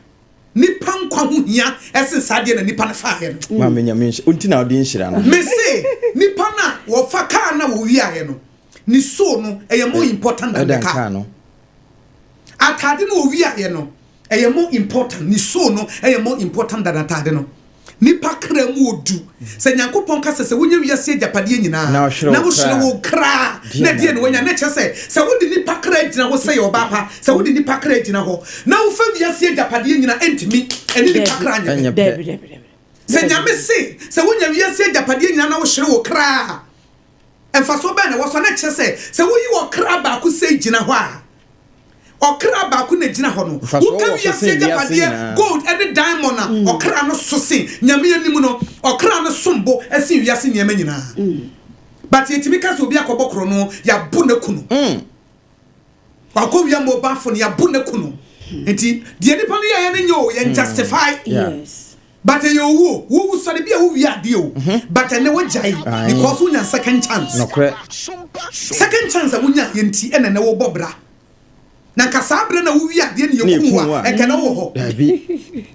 Nipa nkwa ho hia ɛsen saa deɛ na nipa no faayɛ no. Maame, Nyame nhyira nti na wode nhyira no. Mese nipa na wɔfa kaa na wɔwiaeɛ no, ne soul no ɛyɛ more important than the ɛda car. Kaa no. Ataade no wɔwiaeɛ no ɛyɛ more important, ne soul no ɛyɛ more important than ataade no. Nipa kra mu odu sɛ Nyankopɔn kasa sɛ wonya wiase agyapadeɛ nyinaa Na ɔhwere na wo wohyere kra. wo kra Deɛ na na deɛ na wanya? Na kyerɛ sɛ wode nipa kra gyina hɔ, sɛ yɛ ɔbaa pa, sɛ wode nipa kra gyina hɔ na wofa wiase agyapadeɛ nyinaa, ɛntumi ɛne nipa kra nyɛ pɛ. Ɛnyɛ pɛ. Dabi, dabi, dabi. Sɛ Nyame se sɛ wonya wiase agyapadeɛ nyinaa na wohyere wo kra a, mfasoɔ bɛn na ɛwɔ so? Na kyerɛ sɛ woyi wɔ kra baako sɛ gyina hɔ a, ɔkra baako na gyina hɔ no, Mfasoɔ woka wɔ so wiase sen wiase agyapadeɛ nyinaa. gold ɛne diamond a, ɔkra no so sen Nyame anim no, ɔkra no sombo ɛsen wiase nneɛma nyinaa. But yɛtumi ka sɛ obi akɔbɔ korɔ no, yɛabo no ku no. Wakɔ wia mobile phone, yɛabo no ku no. Nti deɛ nipa no yɛyɛ no nyɛ o, yɛn justify. But ɛyɛ owu o, wowu sɔre bi a wowie adeɛ o, but ɛnɛ wogyae because wonya second chance. Nokorɛ. Second chance a wonya yɛ nti ɛna ɛnɛ wobɔ bra. Na nka saa berɛ na wowie adeɛ ne Ne yɛkum yɛkum wo wo a, a. ɛnka na wowɔ hɔ. Daabi.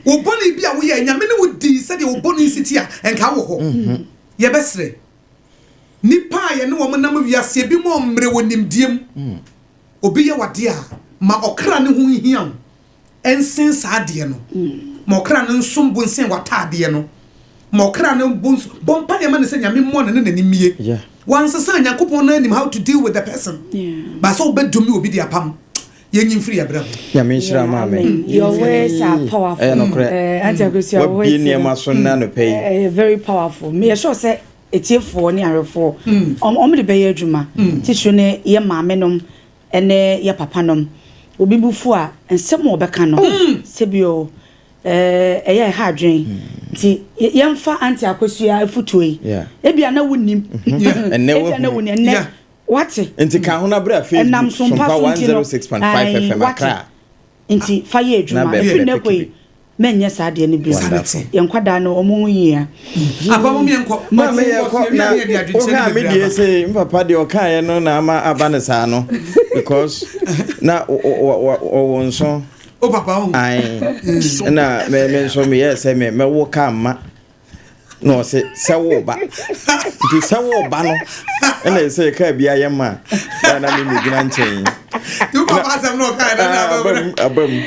Wo bɔne bi a woyɛ, Nyame ne wo dii sɛdeɛ wo bɔne si ti a, ɛnka wɔ hɔ. Yɛbɛserɛ nipa a yɛne wɔn nam wiase, ebi mu ɔmmerɛ wɔ nimdeɛ mu. Obi yɛ wadeɛ a, ma ɔkra ne ho nhia wo ɛnsen saa adeɛ no. Ma ɔkra no nsom bo nsen w'ataadeɛ no. Ma ɔkra no bo nso bɔ mpa yɛ ma ne sɛ Nyame mmɔ ne ne n'anim mie. Wansesa Nyankopɔn no anim how to deal with the person. Baasa wobɛdome obi de apam, yɛnyi mfiri yɛbrɛ ho. Nyame nhyira, maame. Your words are powerful. Ɛyɛ nokorɛ. Auntie Akosua, wabie words no, nneɛma so nna nɔpɛ yi. Very powerful. Me sure sɛ etiefoɔ ne ahwɛfoɔ ɔmo de bɛyɛ adwuma. Titiri ne yɛ maame nom ɛne yɛ papa nom. Obi bufu a, nsɛm a ɔbɛka no, sɛbi o, ɛyɛ ɛha adwen. Nti yɛmfa Auntie Akosua afutuo yi. Ebia na wonim. Ɛnnɛ Ebia na woahu. wonim. Ɛnnɛ wate. Nti ka ho na bra Ɛnam Facebook so mpa Sompa so nti no, 106.5 ae, FM wate. Accra. Nti fa yɛ adwuma. Na bɛfrɛ Ɛfiri nnɛ kɔ yi, pikibi. mɛnyɛ saa adeɛ no bio. Wonderful. Yɛn nkwadaa no, ɔmo ho hia. Apam miɛnkɔ. Maame, yɛkɔ na wohwɛ a, me deɛ sɛ mpapa deɛ ɔkaeɛ no na ama aba no saa no, because na ɔwɔ nso. O papa ho. Ae, na me nso meyɛɛ sɛ me mɛwo ka mma na ɔse sɛ wo ba, nti sɛ wo ba no ɛna ɛsɛ kaa bi ayɛ ma a na me megyina nkyɛn. Wo papa asɛm na ɔkae na na aba mu. Aba mu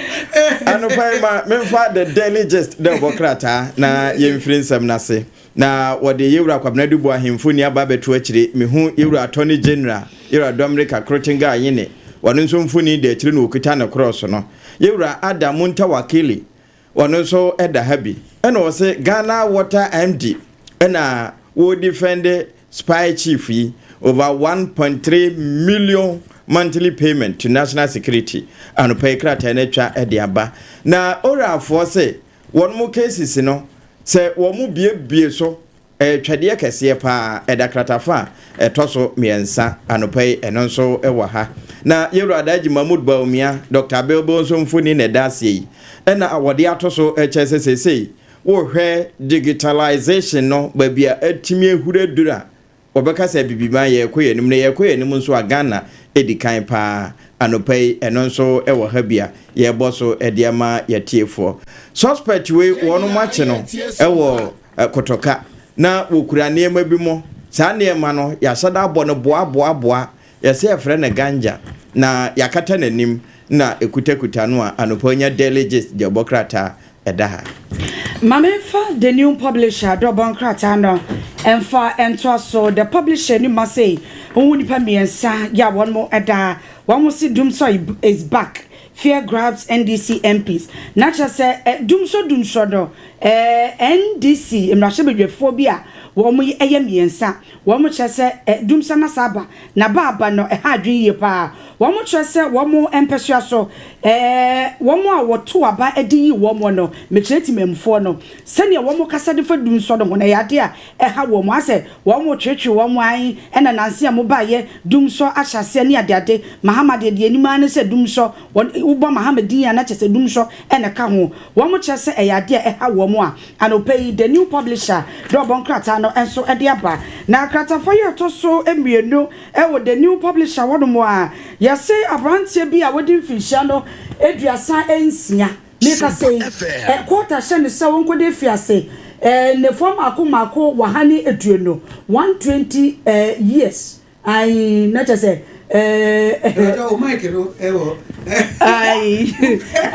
anɔpa yi. Ma memfa The Daily Gist dɛ ɔbɔ krataa na yɛmfiri nsɛm no ase. Na wɔde yɛwura Kwabena Dubu ahemfo ni aba abɛto akyire. Mehu yɛwura Attorney General, yɛwura Dominic Akrotenga Ayine, wɔno nso mfoni da akyire na wɔkuta ne korɔso no. Yɛwura Adam Muntawakili, wɔno nso da ha bi. Ɛna ɔse Ghana Water MD ɛna wɔdefend spy chief yi over 1.3 million monthly payment to national security. Anɔpa yi krataa no atwa de aba. Na orafoɔ se wɔn mo cases no sɛ wɔn mo biebie so, ɛyɛ twɛdeɛ kɛseɛ paa. Ɛda kratafa a ɛtɔ so 3 anɔpa yi, ɛno nso wɔ ha. Na yɛwura Alhaji Mahmood Bawumia, Dr Bilbil nso mfoni na ɛda aseɛ yi. Ɛna wɔde ato so kyerɛ sɛ seesei wohwɛ digitalization no, baabi a atumi ahura duru a, wɔbɛka sɛ Abibiman yɛrekɔ yɛn anim. Na yɛrekɔ yɛn anim nso a, Ghana ɛdi kan paa. Anɔpa yi ɛno nso wɔ ha bi a yɛrebɔ so de ama yɛtiefoɔ. Suspect wei, wɔn akye no wɔ Kotoka na wɔkura nneɛma bi mu. Saa nneɛma no yɛahyɛ da abɔ no boaboaboa. Yɛsɛ yɛfrɛ no ganja na yɛakata n'anim na ɛkutakuta no a anɔpa nya Daily Gist deɛ ɔbɔ krataa ɛda ha. Ma memfa The New Publisher dɔbɔ nkrataa no mfa ntoa so. The Publisher ni ma sei wohu nnipa mmiɛnsa yɛ a wɔn ɛda wɔn si Dumsor is back, fear grabs NDC MPs. Na kyerɛ sɛ dumsɔ dumsɔ no, NDC mmarahyɛbadwafoɔ bi a wɔn yɛ mmiɛnsa, wɔn kyerɛ sɛ dumsɔ na saa na baaba no ɛha adwene yie paa. Wɔn kyerɛ sɛ wɔn mpɛsua so wɔn a wɔto aba de yi wɔn no, mekyerɛ tìmɛmufoɔ no, sɛnea wɔn kasa de fa dumsɔ no ho na ɛyɛ adeɛ a ɛha wɔn, asɛ wɔn twetwe wɔn an ɛna nansi a mo baayɛ dumsɔ ahyɛ aseɛ ne adeade. Mahama deɛ anim ara ne sɛ dumsɔ. Wɔn wobɔ Mahama din a, na kyerɛ sɛ dumsɔ ɛna ka ho. Wɔn kyerɛ sɛ ɛyɛ adeɛ a ɛha wɔn a anɔpɛ yi The New Publisher de ɔbɔ nkrataa no nso de aba. Na kratafoɔ yi ɛtɔ so mmienu ɛwɔ The New Publisher wɔnom a yɛse aberanteɛ bi a wɔdi mfinhyia no 36, meka sɛ ɛ court ahyɛ ne sɛ wɔnkɔde afiase nnafua mako mako 120, 120 years ayi, na kyerɛ sɛ O mic no ɛwɔ. Ayi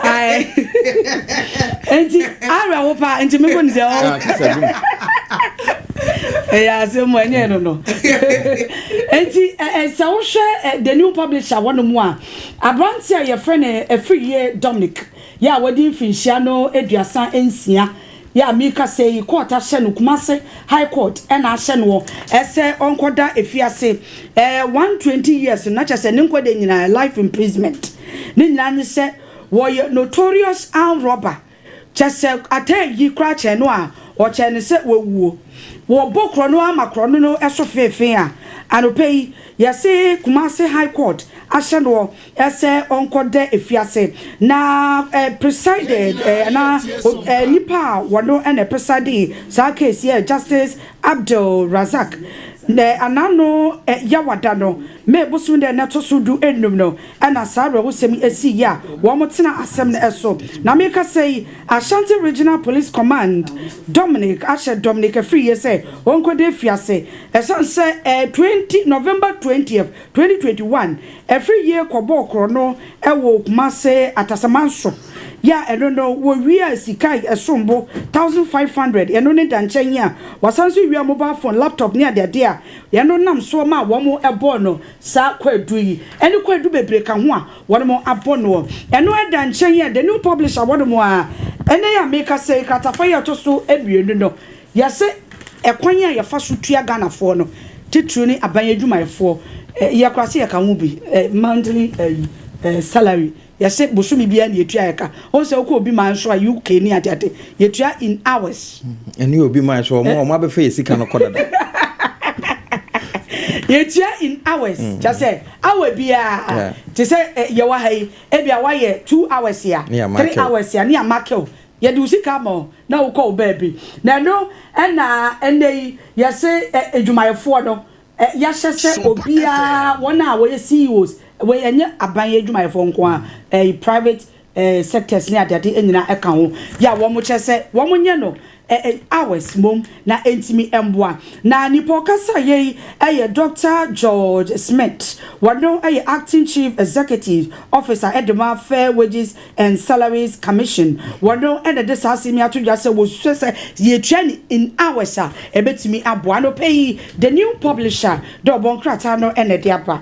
ayi, nti ara wo pa nti mi ko ni sɛ ɔ ɛyɛ asɛm mu ɛnyɛ no. Nti ɛ sɛ wohwɛ The New Publisher wɔ mu a, aberante a yɛfrɛ no Afriyie Dominic yɛ a wɔde mfinhyia no 36 yɛ a mika sɛ yi, court ahyɛ no, Kumase High Court ɛna ahyɛ no ɛsɛ ɔnkɔda efiase 120 years, na kyerɛ sɛ ne nkɔda nyinaa life imprisonment. Ne nyinaa ne sɛ wɔyɛ notorious armed robber, kyɛ sɛ ataa yi koraa kyɛn no a ɔkyɛn no sɛ wɔwuo, wɔbɔ korɔ no ama korɔ no ɛso feefee. A anɔpɛ yi yɛse Kumase High Court ahyɛ no ɛsɛ ɔnkɔda efiase. Na presided na nipa a wɔno ɛna preside saa case yɛ Justice Abdul Razak. Na anano Yawada no May bosom dɛ n'ɛto so 15 no ɛna saa awerɛhosɛm yi esi yi a wɔn tena asɛm no ɛso. Na meka sɛ yi, Ashanti Regional Police Command Dominic ahyɛ Dominic Afriyie sɛ wɔnkɔda efiase ɛsan sɛ 20 November 20th 2021 Afriyie kɔbɔɔ korɔ no ɛwɔ Kumase Atasamanso yɛ a ɛno no wɔwia sika ɛsombo 1500. Ɛno ne da nkyɛn yi a wasan so wia mobile phone, laptop ne adeade a yɛno nam soɔ ma wɔn ɛbɔɔ no saa kwadu yi, ɛne kwadu bebree ka ho a wɔn abɔ no. Ɛno ɛda nkyɛn yi a The New Publisher wɔn a ɛnɛ yɛ a meka sɛ kratafa yi a ɛtɔ so mmienu no, yɛsɛ ɛkwan a yɛfa so tua Ghanafoɔ no, titiri ne aban adwumayɛfoɔ, yɛkora sɛ yɛka ho bi monthly salary. Yɛsɛ bosomi biara na yɛtua yɛka wɔn sɛ wokɔ obi man so a, UK ne adeade, yɛtua in hours. Ɛne obi man so, ɔmo abɛfɛ yɛ sika no kɔ dada. Yɛtua in hours, kyɛ sɛ hour biara te sɛ yɛwɔ ha yi, ebi a wayɛ 2 hours a, 3 hours a, ne amakew yɛde wo sika ama wo na wokɔ wo baabi. Na ɛno ɛna ɛnɛ yi yɛsɛ adwumayɛfoɔ no yɛahyɛ sɛ obiara, wɔn a wɔyɛ CEOs, wɔyɛ ɛnyɛ aban adwumayɛfoɔ nko a, private sectors ne adeade nyinaa ɛka ho yɛ a wɔn kyerɛ sɛ wɔn nyɛ no hours mom na ntumi mboa. Na nipa ɔkasa yɛ yi ɛyɛ Dr George Smith, wɔno ɛyɛ acting chief executive officer ɛde Fair Wages and Salaries Commission. Wɔno ɛna de saa asɛm yi ato dwa sɛ wɔsusua sɛ yɛtua ne in hours a ɛbɛtumi aboa no pɛ yi. The New Publisher de ɔbɔ nkrataa no ɛna de aba.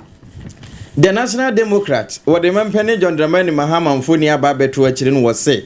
The National Democrat wɔde mampanin John Dramani Mahama mfoni aba abɛto akyire no, wɔ se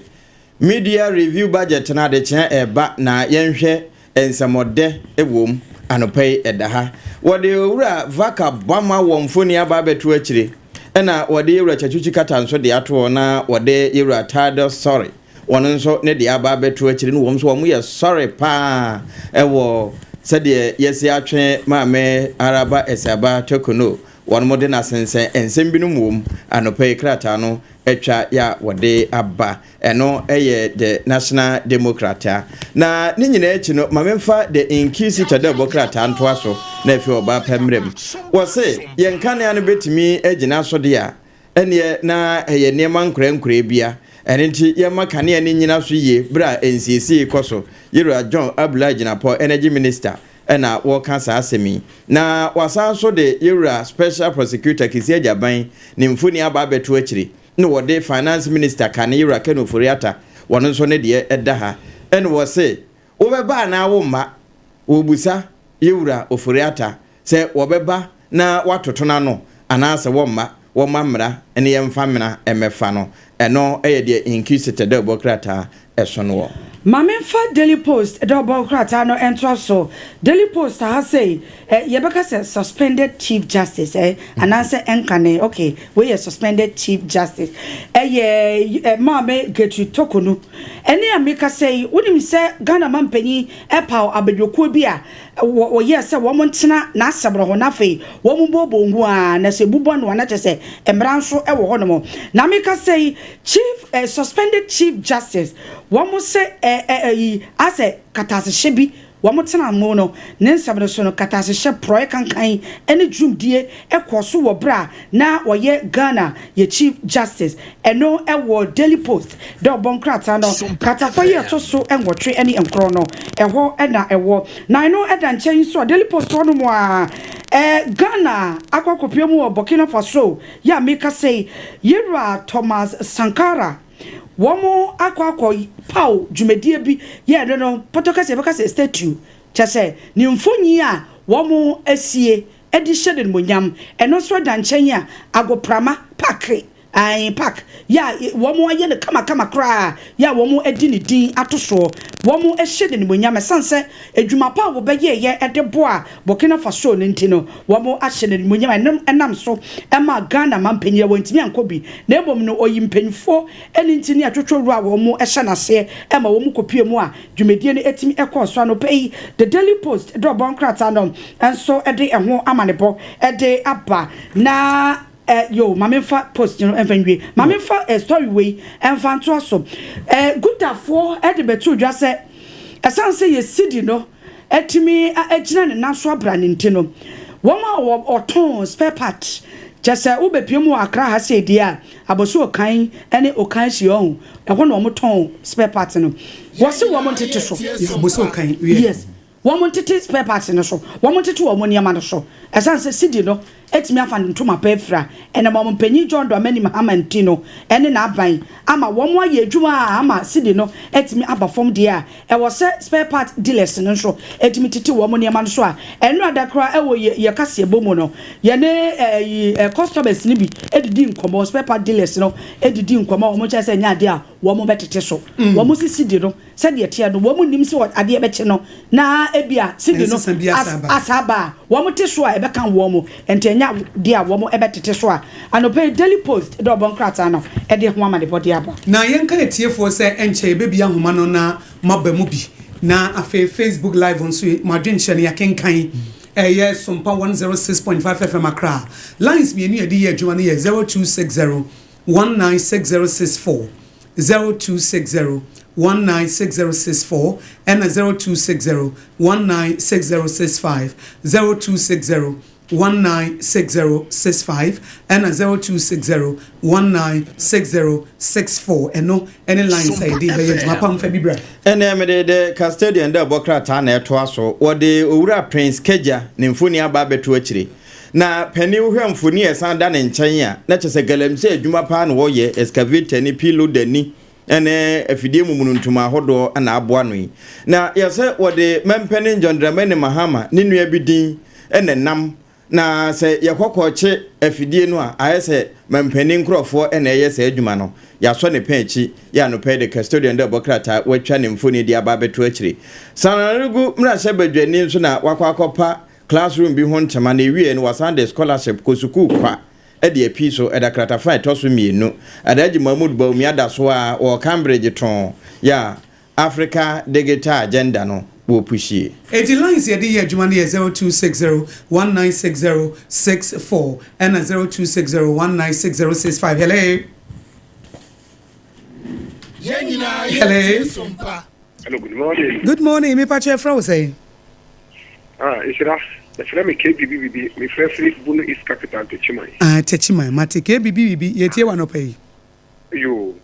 mid-year review budget no adekyea ɛba na yɛnhwɛ nsɛmɔdɛ wɔ mu. Anɔpa yi ɛda ha, wɔde Owura Vaka Bama wɔ mfoni aba abɛto akyire, ɛna wɔde Yɛwura Tsatsu Tsikata nso de ato hɔ, na wɔde Yɛwura Tado Sɔre wɔn nso ne de aba abɛto akyire no. Wɔn nso wɔn yɛ sɔre paa ɛwɔ sɛdeɛ yɛsi atwe Maame Araba Esaaba Torkornoo, wɔn mo de n'asensɛn nsɛm binom wɔ mu. Anɔpa yi krataa no atwa yɛ a wɔde aba, ɛno ɛyɛ The National Democrat a. Na ne nyinaa akyi no, ma memfa The Inquisitor dɛ ɔbɔ krataa ntoa so. Na afei ɔbaa pɛ mmerɛ mu wɔse yɛn kanea no bɛtumi agyina so deɛ a ɛneɛ na ɛyɛ nneɛma nkorankoraa bia. Ɛno nti yɛma kanea no nyina so yie berɛ a nsiesie kɔ so. Yɛwura John Abdulai Jinapor, energy minister. na wɔreka saa asɛm yi. Na wɔasan nso de Yɛwura Special Prosecutor Kissi Agyabang ne mfoni aba abɛto akyire, na wɔde Finance Minister kane Yɛwura Ken Ofori-Atta wɔn nso ne deɛ da ha. Ɛna wɔse, wobɛba anaa womma? Wɔrebisa Yɛwura Ofori-Atta sɛ wɔbɛba na wɔatoto no ano anaasɛ wɔmma, wɔmma mmara ne yɛmfa mmena mmɛfa no. Ɛno yɛ deɛ Inquisitor dawubɔ krataa so no wɔ. Ma memfa Daily Post dawubɔ krataa no ntoa so. Daily Post ha sei, eh, yɛbɛka sɛ suspended Chief Justice, eh, anaasɛ ɛnkane, okay, wei yɛ suspended Chief Justice. Ɛyɛ eh, Maame Gertrude Torkornoo. Ɛne a mekasa yi, wonim sɛ Ghana mampanyin paw abadwakuo bi a Wɔ wɔyɛɛ sɛ wɔn ntena n'asɛm no ho, na afei wɔn booboo ngu ara, na sɛ ebu bɔ no a, na kyerɛ sɛ mmara nso wɔ hɔnom. Na mekasa yi, Chief eh, suspended Chief Justice, wɔn sɛ eh, eh, eh, asɛ katasehyɛ bi, wɔn tena mu no, ne nsɛm no so no, katasehyɛ, porɔeɛ kankan ne dwumdie kɔɔ so wɔ berɛ a na ɔyɛ Ghana yɛ Chief Justice. Ɛno wɔ Daily Post dɛ ɔbɔ nkrataa no kratafa yi a ɛtɔ so 89 no, ɛhɔ na ɛwɔ. Na ɛno da nkyɛn nso a, Daily Post hɔ nom ara, Ghana akɔ akɔpue mu wɔ Burkina Faso yi a merekasa yi, Yewura Thomas Sankara, wɔn akɔ akɔ paw dwumadie bi yɛ ɛno no, pɔtɔ kasa yɛbɛka sɛ statue, kyerɛ sɛ ne mfonyin a wɔn asie de hyɛ no animuonyam. Ɛno nso da nkyɛn a, agoprama, park, ae, park, yɛ a wɔayɛ no kamakama koraa yɛ a wɔde ne din ato soɔ. Wɔhyɛ no animuonyam ɛsiane sɛ adwuma pa a wɔbɛyɛeɛ de boaa Burkina Faso no nti no, wɔahyɛ no animuonyam. Ɛno nam so maa Ghana manpanin a wantumi ankɔ bi na mmom no ɔyi mpanyinfoɔ ne ntini atwotwowura a wɔhyɛ no aseɛ ma wɔkɔpue mu a Dwumadie no tumi kɔɔ so anɔpa yi, The Daily Post dɔɔbɔ nkrataa no nso de ɛho amanebɔ de aba. Na eh, yo, ma memfa post no mfa nwie. Ma memfa eh, story wei mfa ntoa so. Eh, Gudafoɔ de bɛtoo dwa sɛ ɛsiane sɛ yɛ cedi no atumi agyina ne nan so abra no nti no, wɔn a wɔtɔn spare part, kyɛ sɛ wobɛpue mu wɔ Accra ha sei deɛ a, Abossey Okan ne Okanshi ɔho, ɛhɔ na wɔn tɔn spare parts no. Wɔse wɔn ntete so. Yeah, Abossey Okan, wiɛ. Yes, wɔn ntete spare parts no so, wɔn ntete wɔn nneɛma no so. Ɛsan sɛ cedi no atumi afa ne ntoma pa afira, ɛnam wɔn panyin John Dramani Mahama nti no ɛne n'aban ama wɔn ayɛ adwuma a ama cedi no atumi aba fam deɛ a, Ɛwɔ sɛ spare part dealers no nso tumi tete wɔn nneɛma no so a ɛno ada koraa ɛwɔ yɛ yɛ kaseɛbɔ mu no yɛne ɛyi customers no bi didi nkɔmɔ, spare part dealers no didi nkɔmɔ a wɔn kyerɛ sɛ ɛnyɛ adeɛ a wɔn bɛtete so. Wɔn se cedi no sɛdeɛ ɛteɛ no wɔn nnim sɛ adeɛ bɛkye no na ebia cedi no Nsesa bi asa aba. asa aba a wɔn te so a ɛbɛka wɔn nti ɛnyɛ adeɛ a wɔn bɛtete so a anɔpa yi Daily Post dɔɔbɔ nkrataa no de ho amanebɔ de aba. Na yɛnka atiefoɔ sɛ ɛnkyɛ yɛbɛbie ahoma no na moaba mu bi. Na afei Facebook live nso mo adwenkyerɛ no yɛakenkan. Ɛyɛ Sompa 106.5 FM Accra. Lines mmienu a yɛde yɛ adwuma no yɛ 0260 196064, 0260 196064 ɛna 0260 196065, 0260 196065 ɛna 0260 196064 ɛno ɛne lines a yɛde bɛyɛ adwuma pam fa bi bra. Ɛnɛ mede The Custodian dɛ bɔ krataa na ɛtoa so. Wɔde Owura Prince Kagya ne mfoni aba abɛto akyire. Na panin wohwɛ mfoni a ɛsan da ne nkyɛn a, na kyerɛ sɛ galamsey adwuma paa na wɔyɛ, excavator ni, payloader ni, ne afidie mu mununtum ahodoɔ na aboa no yi. Na yɛsɛ wɔde Mampanin John Dramani Mahama ne nua bi din na ɛnam, na sɛ yɛkɔ kɔkye afidie no a, ayɛ sɛ mampanin nkorɔfoɔ na ɛyɛ saa adwuma no. Yɛasɔ ne pɛn akyi, yɛ anɔpa yi de custodian dɛ ɔbɔ krataa watwa ne mfoni de aba abɛto akyire. Sanaregu mmarahyɛbadwani nso na wakɔ akɔpa classroom bi ho ntoma na ɛwieɛ no wasan de scholarship kɔ sukuu kwa de apii so ɛda kratafa a ɛtɔ so mmienu. Alhaji Mahmood Bawumia da so ara wɔ Cambridge too yɛ a Africa Digital Agenda no wɔ pushie. Enti lines yɛde yɛ adwuma no yɛ 0260 1960 64 ɛna 0260 1960 65. Hello. Hello. Hello, good morning. Good morning, me pakyɛ yɛfrɛ wo sɛn? Ah, nhyira, yɛfrɛ me KBBBB, mefrɛ firi Bono East Capital, Techiman. Ah, Techiman, mate KBBBB, yɛtie wo anɔpa yi. Yoo,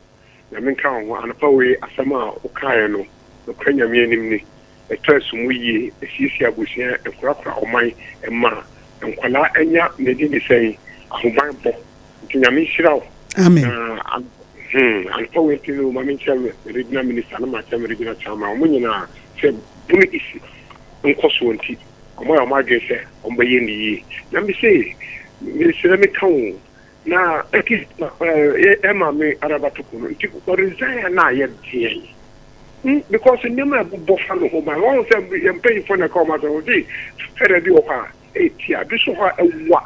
Nyame nka wo ho, anɔpa wei asɛm a wokaeɛ no, nokorɛ Nyame anim ni. Ɛtɔ asu mu yie, ɛsiesie abusua, ɛkorakora ɔman, ɛma nkwadaa nya ne din de sɛn, ahobanbɔ. Nti Nyame nhyira wo. Amen. Na hmm, anɔpa wei nti no ma menkyɛ me regional minister na makyɛ me regional chairman, wɔn nyinaa sɛ Bono East nkɔsoɔ nti wɔn ayɛ wɔn adwene sɛ wɔn bɛyɛ ne yie. Na me se mesrɛ meka wo na ɛti na ɛma me araba toko no nti ɔresign a na ayɛ deɛn? Hmm, because nneɛma a ɛbobɔ fa ne ho ban. Wɔn sɛ yɛn mpanyinfoɔ na ɛka wɔn asɛm, wɔn se fɛrɛ bi wɔ hɔ a ɛtia, bi so hɔ a ɛwa.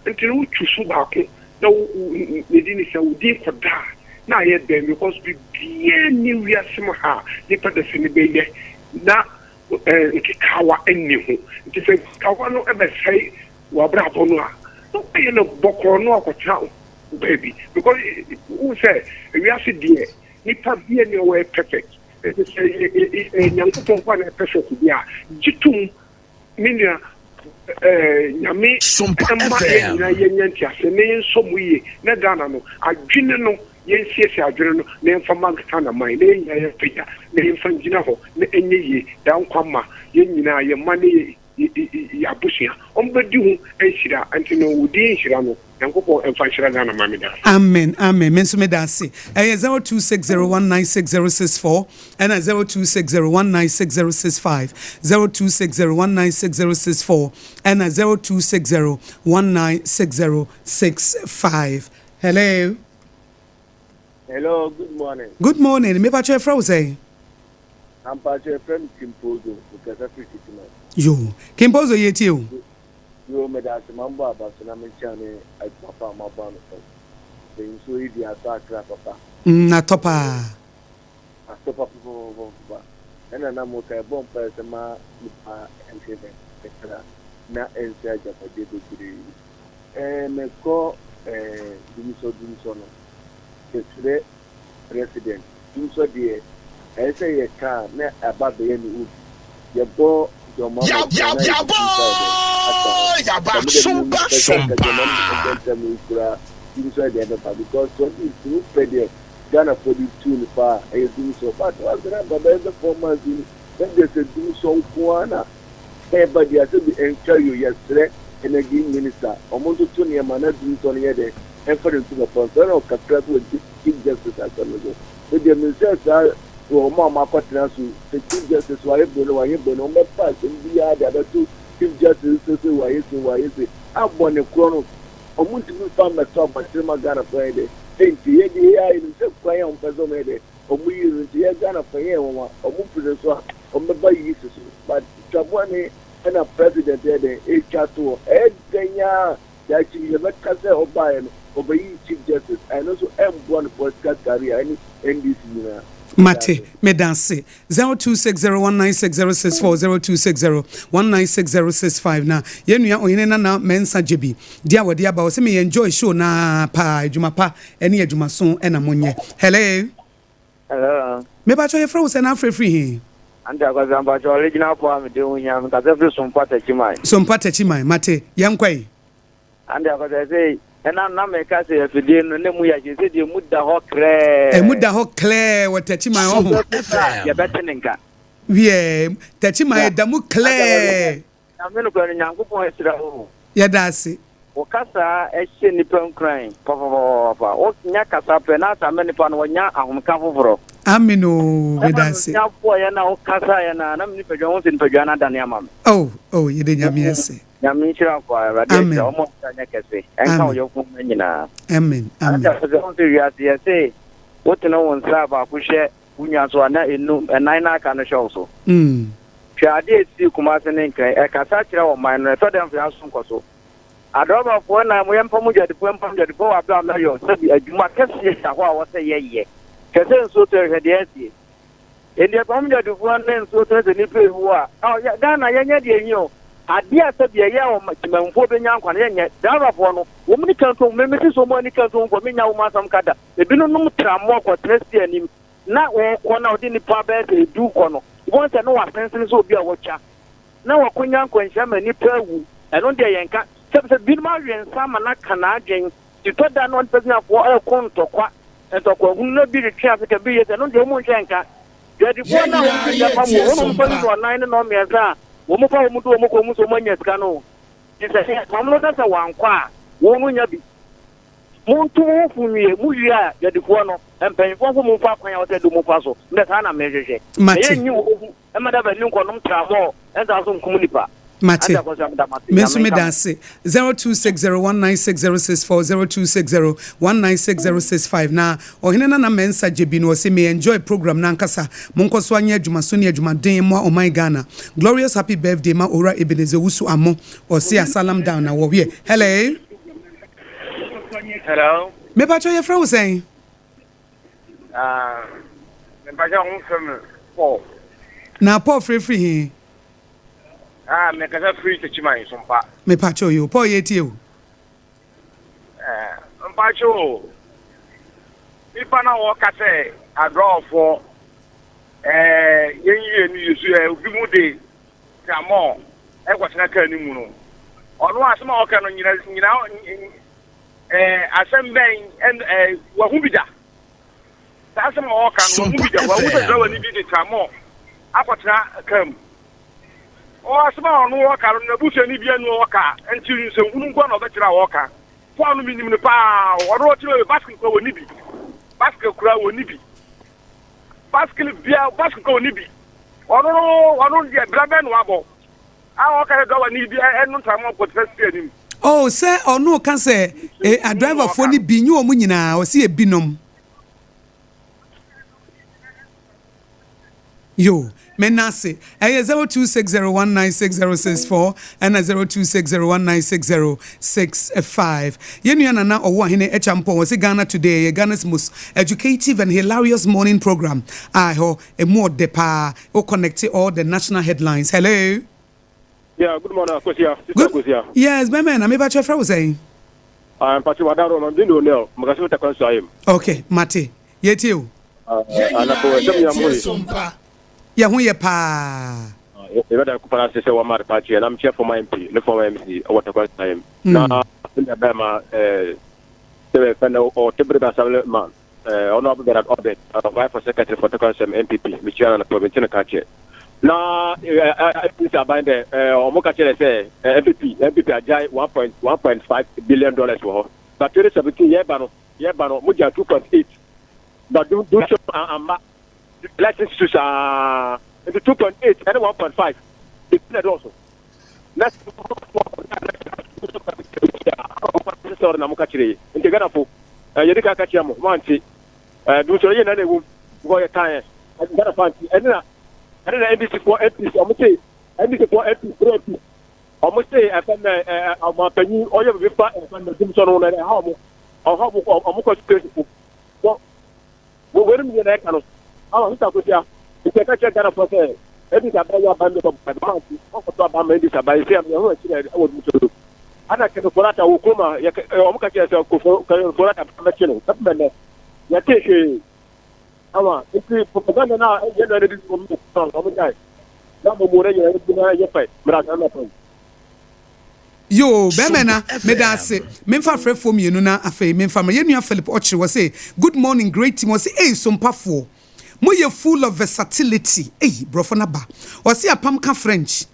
Nti no wotwi so baako na wo ne din ne sɛ wo din kɔda a na ayɛ dɛn because biribiara nni wiase mu ha a nipa dasani bɛyɛ na nkekaawa nni ho. Nti sɛ nkekaawa no bɛsɛe w'abrabɔ no a na woayɛ no bɔkɔɔ na wakɔtena wo baabi because wohu sɛ wiase deɛ nipa bia ni a ɔyɛ perfect. Nti sɛ Nyankopɔn nko a na ɛyɛ perfect deɛ a gye tom. Me nua, eh, Nyame mma yɛn nyinaa yɛnya nteaseɛ na yɛnsɔ mu yie na Ghana no, adwene no, yɛnsiesie adwene no na yɛmfa ma Ghana man na yɛn nyinaa yɛmpagya na yɛmfa ngyina hɔ na ɛnyɛ yie daa nkwa mma yɛn nyinaa, yɛn mma ne yɛn abusua, wɔbɛdi ho nhyira, nti no wo din nhyira no. Nyankopɔn mfa nhyira Ghana man meda ase. Amen amen me nso meda ase ɛyɛ 0260196064 ɛna 0260196065 0260196064 ɛna 0260196065 hello. Hello, good morning. Good morning. Me pacho efra wo sɛn? Ampacho efra me Kimpozo, mekasa firi Kitiman. Yo, Kimpozo yɛ tie o. Yoo medase ma mbɔ aba so na menkyia ne adwuma pa a moabɔ anɔpa yi. Sɛ nsuo yi deɛ atɔ akra papa. Mm atɔ paa. Atɔ papapapapapa ɛna na moka yɛbɔ mpaeɛ sɛ ma nipa nhwɛ ne kra na ɛnsɛe agyapadeɛ bebree. Ɛɛ mekɔ ɛɛ dumsɔ dumsɔ no yɛsrɛ President, Dumsɔ deɛ ɛyɛ sɛ yɛ ka a na aba abɛyɛ ne obi. Yɛbɔ John Mahama din a na yɛde Dumsɔ ayɛ dɛn aka ho. Nka me deɛ me pɛ sɛ anka John Mahama ntɛntɛm yi koraa Dumsɔ yɛ dɛn bɛba because 2015 wo pɛ deɛ Ghanafoɔ de tuu no paa ɛyɛ Dumsɔ but wasan aba bɛyɛ sɛ 4 months ni na deɛ sɛ Dumsɔ nko ara na ɛba deɛ a sɛbi ɛntwa yo yɛsrɛ Energy Minister ɔmo ntoto nneɛma na Dumsɔ no yɛ dɛn ɛmfa ne ntoma pa nso ɛna ɔkakra bi wɔ Chief Justice asɛm no so. Me deɛ me nsɛ saa wɔ wɔn a wɔakɔtena so sɛ Chief Justice wayɛ bone wanyɛ bone wɔn bɛfa asɛm biara de abɛto Chief Justice so sɛ wayɛ se wayɛ se abɔ ne korɔ no wɔn ntumi nfa mmɛto abɔnten ma Ghanafoɔ yɛ dɛ nti yɛ deɛ yɛ ayɛ nim sɛ kwan a wɔn pɛ sɛ wɔn yɛ dɛ wɔn yi no nti yɛ Ghanafoɔ yɛ wɔn a wɔn pere so a wɔn bɛba yi si so but twaboane ɛna president yɛ dɛ ɛtwa toɔ ɛyɛ dɛn yaa Daakye bi yɛbɛka sɛ ɔbaeɛ no ɔbɛyii Chief Justice a ɛno nso ɛmboa no political career ɛne NDC nyinaa. Mate, medase. 0260196064 0260196065 na yɛn nua Ohene Nana Mensah Gyebi deɛ a wɔde aba ɔse me enjoy show no ara paa adwuma pa ɛne adwumaso ɛna monyɛ. Hello. Hello. Mepakyɛ yɛfrɛ wo sɛn na afrɛ firi he? Auntie Akwasi mpakyɛ original po a mede ho hia me kasa firi Sompa Takyiman. Sompa Takyiman mate yɛnkɔ ɛ. Auntie Akwasi ɛsei ɛna na meka sɛ afidie no na mu yɛ hye sɛ deɛ mu da hɔ krɛɛ. Ɛmu da hɔ klɛɛ wɔ Takyiman ɔho. Yɛbɛte ne nka. Wiɛ Takyiman ɛda mu klɛɛ. Nyame nokorɛ no Nyankopɔn ahyira wo o. Yɛda ase. Wo kasa hyɛ nnipa nkuran papapapapa. Wo nya kasa pɛ na asa ma nipa no wanya ahomka foforɔ. Amen oo meda ase. Ɛma no nya boɔ yɛ na wo kasa yɛ na na me nipadua ho sɛ nipadua no adane ama me. Oh oh yɛda Nyame ase. Nyame nhyira wo paa Awurade ahyira wo ɔma wo nsa nyɛ kɛse ɛnka wo yɔfo mma nyinaa. Amen amen. Asa sɛ wo sɛ wiase yɛse wo tene wo nsa baako hwɛ Wo nua so a, na enum, ɛnan na aka no hyɛ wo so. Hwɛ ade a esii Kumasi ne Nkran. Ɛkasa kyerɛ ɔman no, ɛtɔ da mfe aso nkɔ so. Adrɔbafoɔ na mo yɛmpam dwadifoɔ yɛmpam dwadifoɔ wɔ abere a mɛyɔ sɛbi adwuma kɛseɛ da hɔ a wɔsɛ yɛyɛ. Hwɛ sɛ nsuo tɔ hwɛ deɛ asie. Enti ɛpam dwadifoɔ ne nsuo tɔ sɛ nipa ewu a, ɔ yɛ Ghana yɛnyɛ deɛ ehia o. Adeɛ a sɛbi ɛyɛ a ɔma temanmufoɔ bɛnya nkwa no yɛnyɛ. Driverfoɔ no, wɔn ni kantom, me mese sɛ wɔn ani kantomfoɔ menya wɔn asɛm ka da. Ebinom nom trammoɔ kɔtena si anim na wɔkɔ na wɔde nnipa bɛyɛ sɛ edu kɔ no, wobɛhu sɛ na wɔasensene sɛ obi a wɔatwa na wɔakɔnya nkwanhyia ma nnipa awu. Ɛno deɛ yɛnka. Sɛbisɛ binom awe nsa ama no aka n'adwen. Nti tɔ da na ɔne Palestinafoɔ reko ntɔkwa, ntɔkwa hunu na bi retwe ase ka bi reyɛ sɛ, ɛno deɛ wɔn nhwɛ nka. Dwadifoɔ Yɛn no a nyinaa wɔn di nneɛma mu yɛtie wɔn na wɔfa Sompa. no nnɔnnan ne nnɔnmiɛnsa a wɔn fa wɔn de wɔn kɔ mu sɛ wɔn anya sika no. Nti sɛ apam no ka sɛ wankɔ a, wɔn nnya bi. Monto mo ho fo nwie, mowie a, dwadifoɔ no, mpanyimfoɔ nso momfa kwan a ɛwɔ sɛ ɛde mo fa so. Ndɛ saa na mehwehwɛ. Na Mate. yɛnnyi wɔ hu mma daba nni nkɔnom tramɔɔ nsa so nkum nipa. Mate. Ante Akosua meda mo ase. Me nso Nyame meda nka mo. ase. 0260196064, 0260196065. Na Ɔhene Nana Mensah Gyebi no ɔse me enjoy program no ankasa. Monkɔ so anyɛ adwumaso ne adwumaden mmoa ɔman Ghana. Glorious happy birthday ma Owura Ebenezer Owusu Amo. Ɔse Asalam down na wɔ hwiɛ. Hello. Hello. Mepakyɛw yɛfrɛ wo sɛn? Ah, mepakyɛw ho frɛ me Paul. Na Paul frɛfiri he? Ah, mekasa firi Techiman Sompa. Mepakyɛw yo, Paul yɛtie o. Eh, mpakyɛw o. Nipa na wɔka sɛ adrɔfoɔ eh, yɛn yie no yɛ su eh, obi mu de tramɔ ɛkɔtena kaa no mu no. Ɔno asɛm a ɔka no nyina nyina eh, asɛm bɛn ɛn eh, wahu bi da. Saa asɛm a ɔka no wahu Sompa bi da. Wahu sɛ FM. driver ni bi de tramɔ akɔtena kaa mu. Ɔ asɛm a ɔno ɔka no n'abusuani bi anu ɔka nti nsɛnhunu nko na ɔbɛkyerɛ a ɔka. Paul no minim no paa. Ɔno ɔkyerɛ basket kura wɔ ni bi. Basket kura wɔ ni bi. Basket bia basket kura wɔ ni bi. Ɔno no ɔno deɛ bra bɛn na wabɔ. A ɔka sɛ driver ni bi ɛno ntama kɔtena si anim. Oh, sɛ ɔno ka sɛ eh, adriverfoɔ no bi nye wɔn nyinaa, ɔse ebinom. Yo, mena ase. Ɛyɛ 0260196064 ɛna 0260196065. Yɛn nua Nana ɔwɔ ahene Acheampong ɔse Ghana Today ɛyɛ Ghana's most educative and hilarious morning program a ɛhɔ emu ɔdɛ paa. O connect all the national headlines. Hello. Yeah, good morning, Akosia. Sister Good. Akosia. Yes, bɛmɛ na meba kyerɛ frɛ wo sɛn? Ah, Mpacho Wadaro, I'm doing O'Neill. Makasi Takwan Swayim. Okay, mate. Yɛtie o. Yɛn Anako, nyinaa ɛsɛm yɛ yɛtie mo yi. Sompa. Yɛ ho yɛ paa. Yɛbɛda kupana ase sɛ wɔma adepa na mekyɛ former MP ne former MC ɛwɔ Takwan Swayim. Na ne bɛma sɛ bɛfɛ no ɔtebere bɛ assembly man. Honorable Bernard Obed, Vice for Secretary for Takwan Swayim NPP, mekyia na na province no ka kyerɛ. Na NPP aban dɛ ɔmo ka kyerɛ sɛ NPP agyae $1.1.5 billion wɔ hɔ. But 2017 yɛba no mo gya 2.8 but do so amma license to saa nti 2.8 ɛne 1.5 ebi na ɛdɔɔso na sɛ na mo ka kyerɛ yi nti Ghanafo yɛde ka kyerɛ mo mo ante dumsɔrɔ yɛ na na ɛwom because yɛ kan yɛ Ghanafo ante ɛne na NDC foɔ MPs ɔmo se NDC foɔ MPs three MPs ɔmo se ɛfɛ nɛ ɔmanpanyin ɔyɛ bibi fa ɛfɛ nɛ dumsɔ no na ɛha ɔmo ɔha ɔmo kɔ ɔmo kɔ security fo wɔ wɔ wɛrɛ mu yɛ na ɛka no ama sisa Akosia nti ɛka kyerɛ Ghanafoɔ sɛ NDC aban yɛ aban bi bɔ bɔ ante ɔkɔtɔ aban ma NDC aban sɛ ɛho akyi na ɛwɔ dumsɔ no ana Ken Ofori-Atta wɔ kurom a yɛ ɔmo ka kyerɛ sɛ Ken Ofori-Atta bɛkye no ɛpɛ nɛ yɛte hwee ama nti propaganda na yɛ na ɛde ɔmo ɔmo gyae na mo mu ne yɛ ɛbi na yɛ fɛ mmerɛ asa na fɛ. Yo, bɛrima na Sompa meda FM. ase. Memfa frɛfoɔ mmienu na afei memfa ma yɛn nua Philip ɔkyerɛ wɔ sɛ good morning great team. Wɔ sɛ ei Sompafoɔ moyɛ full of versatility. Ei, borɔfo no ba. Ɔse apam ka French.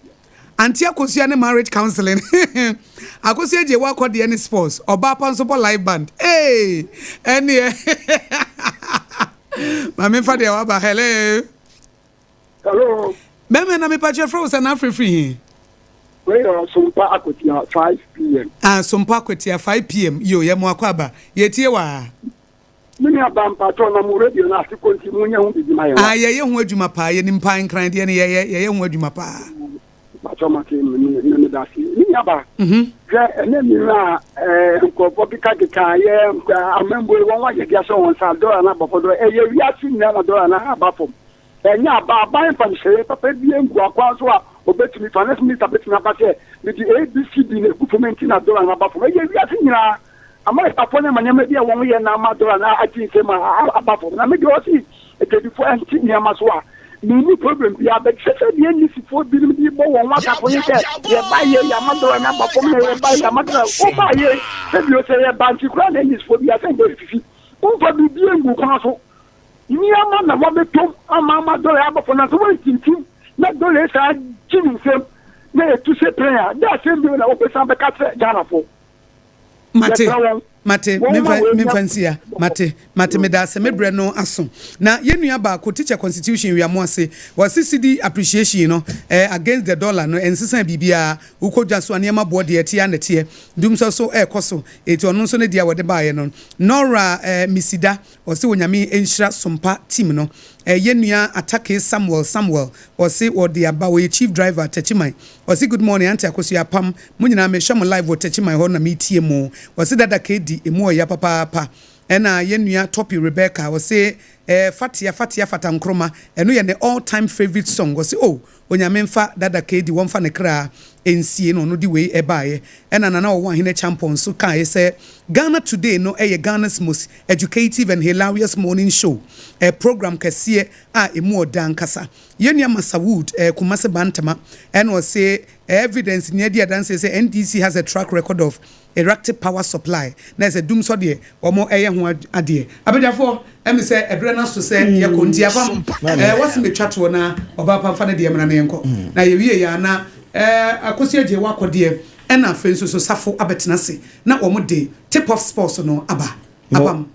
Auntie Akosua ne marriage counseling. Akosua gye wakɔdeɛ ne sports. Ɔbaa pa nso bɔ live band. Ei, ɛneɛ. Ma memfa deɛ waba. Hello. Hello. Bɛrima na mepa kyerɛ frɛ wo sɛ na afrɛfiri he? Wei yɛ Sompa Akotia 5 p.m. Ah, Sompa Akwatia 5 p.m. Yo, yɛ mo akɔ aba. Yɛtie waa. Me nua ba mpatɔ na mo radio no ase kɔ nti monyɛ ho biribi ma yɛn wa. Ah, yɛyɛ ho adwuma paa. Yɛnim paa nkran deɛ no yɛyɛ ho adwuma paa. Mpatɔ mate me me da ase. Me nua ba. Hwɛ ɛnɛ mi a ɛɛ nkurɔfoɔ bi ka keka yɛ amambuo wɔn wayɛ de ahyɛ wɔn nsa dɔla na abɔfɔ dɔla ɛyɛ wiase nyinaa na dɔla na aba fam. Ɛnyɛ aba aban mfamhyɛ papa bi ngu akwan so a obetumi finance minister betumi aba sɛ mede ABCD na egu fam nti na dɔla na aba fam. Ɛyɛ wiase nyinaa. Amerikafoɔ ne ama nneɛma bi a wɔn yɛ na ama dɔla na agye nsɛm a aba fam. Na me deɛ ɔsi adwadifoɔ ɛnte nneɛma so a menni problem biara bɛ sɛ sɛ deɛ nisifoɔ binom de bɔ wɔn asafo ne sɛ yɛba yɛ yɛama dɔla na aba fam na yɛba yɛ ama dɔla woba yɛ sɛ bio sɛ yɛba nti koraa na nisifoɔ bi asɛ nkɛ fifi womfa biribi ngu kwan so nneɛma na wabɛtɔm ama dɔla. Ghanafoɔ na sɛ wɔntintim na dɔla yi saa gye ne nsam na yɛtu sɛ pɛn a, dɛ asɛm bio na wobɛsan bɛka kyerɛ Ghanafoɔ? Mate, Yɛsrɛ wɔn, mate, wɔn ma memfa, wei memfa nyɛ nsi ha. Mate, mate, meda ase, me berɛ no aso. Na yɛn nua baako, teacher constitution Wiamoase, wɔse cedi appreciation no, eh, against the dollar no, ɛnsesa biribiara. Wokɔ dwa so a, nneɛma boɔ deɛ, ɛteɛ ara na ɛteɛ. Dumsɔ nso ɛrekɔ so, enti ɔno nso ne deɛ a wɔde baeɛ no. Nora, eh, Misida, ɔse Onyame nhyira Sompa team no. Eh, yɛn nua Atake Samuel Samuel, ɔse ɔde aba, ɔyɛ chief driver, Techiman. Ɔse good morning aunty Akosua Apam mo nyinaa mehwɛ mo live wɔ Techiman hɔ na metie mo. Ɔse dada KD emu ɔya papaapa. Ɛna yɛn nua Toppy Rebecca ɔse eh Fatia Fatia Fata Nkrumah ɛno yɛ ne all time favourite song ɔse oh Onyame nfa dada KD wɔnfa ne kra nsie na ɔno de wei ɛbaeɛ. Ɛna Nana Ɔwɔ Ahene Acheampong nso kaeɛ sɛ Ghana Today no ɛyɛ Ghana's most educative and hilarious morning show, eh program kɛseɛ a emu ɔdɛ ankasa. Yɛn nua Masawood eh Kumasi Bantama ɛna ɔse eh evidence nyinaa di adanseɛ sɛ NDC has a track record of erratic power supply na ɛsɛ dum sɔ deɛ wɔn ɛyɛ ho adeɛ. Abadwafoɔ ɛmi sɛ ɛberɛ no aso sɛ yɛkɔ nti apam eh wɔse metwa toɔ na ɔbaa pa mfa ne deɛ mmra na yɛnkɔ na yɛwie yɛ a na eh Akosi Adjei wakɔ deɛ ɛna afei nso so Safo abɛtena ase na wɔn de tip off sports no aba apam.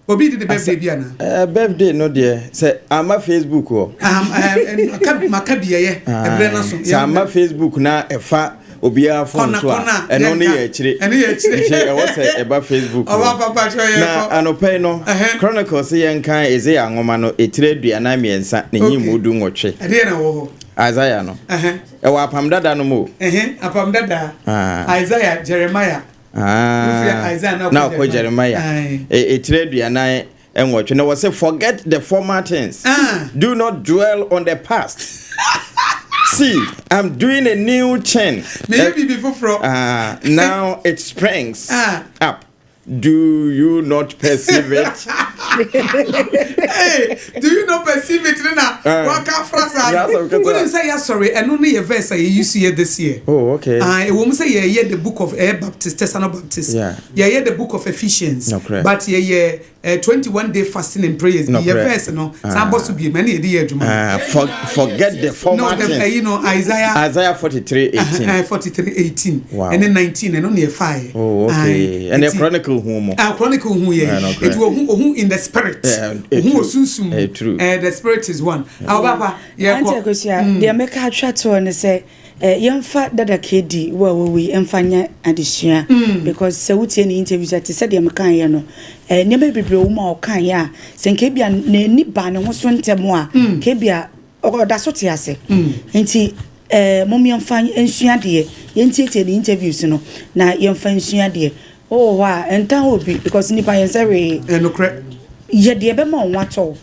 Obi di ne birthday bi ana? Eh, birthday no deɛ sɛ ama Facebook hɔ. Eh, maka maka bi ɛyɛ ɛbrɛ na so. Sɛ ama Facebook na ɛfa obiara phone so a ɛno ne yɛ akyire. Ɛno yɛ akyire. Nti ɛwɔ sɛ ɛba Facebook hɔ. Papa kyerɛ yɛ Na anɔpa yi no Chronicles yɛn kan Isaiah nwoma no etire 43 ne nyimu 18. Ɛdeɛ na ɛwɔ hɔ. Isaiah no. Ɛwɔ apam dada no mu o. Apam dada. Isaiah, Jeremiah. Ah, na ɔkɔ Jeremiah etire 48 na wɔsɛ forget the former things ah. Do not dwell on the past. See, I'm doing a new thing. Uh, now it springs ah. up. Do you not perceive it? Hey, do you not perceive it? Nina, uh, waka frasa. Wouldn't say yes, sorry. And only a verse I used to hear this year. Oh, okay. It won't say yeah, yeah, the book of Baptist, Tessano Baptist. Yeah, yeah, the book of Ephesians. No, correct. But yeah, yeah, 21 day fasting and prayers. No, yeah, correct. verse no. Ah. Sa be many a year. For, forget the former no, the, you know, Isaiah. Isaiah 43 18. 43 18. Wow. And then 19 and only a 5. Oh, okay. And the chronicle who mo. Ah, chronicle who yeah. It will who in the spirit. Yeah, who sunsun. Eh, true. The spirit is one. Ah, papa. Yeah. Auntie Akosia, deɛ mɛka atwa toɔ ne sɛ yɛmfa dada KD wo a wawu yi mfa nyɛ adesua because sɛ wotie ne interviews a te sɛ deɛ mekaeɛ no nneɛma bebree wɔ mu a ɔkaeɛ a sɛ nka ebia n'ani baa ne ho so ntɛm a nka ebia ɔda so te ase nti mom yɛmfa nsua adeɛ yɛntietie ne interviews no na yɛmfa nsua adeɛ wowɔ hɔ a ɛntan obi because nipa yɛn sɛ hwee Ɛnokorɛ. Yɛ deɛ ɛbɛma wo ho atɔ wo.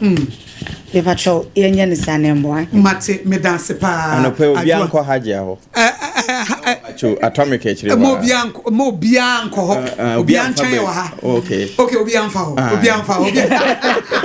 Mepakyɛw yɛnyɛ no saa na ɛmmoa. Mate, medase paa. Anɔpa yi obiara Adwoa. nkɔ Hajia hɔ. Ɛ ɛ ɛ ɛ. Pacho, atomic akyire hɔ Ma ara. obiara nkɔ, ma obiara nkɔ hɔ. Ah, ah, Obiara obiara mfa nkyɛn yɛ baabi. wɔ ha. Okay. Okay, obiara mfa hɔ. Ah. Obiara mfa hɔ. Obiara.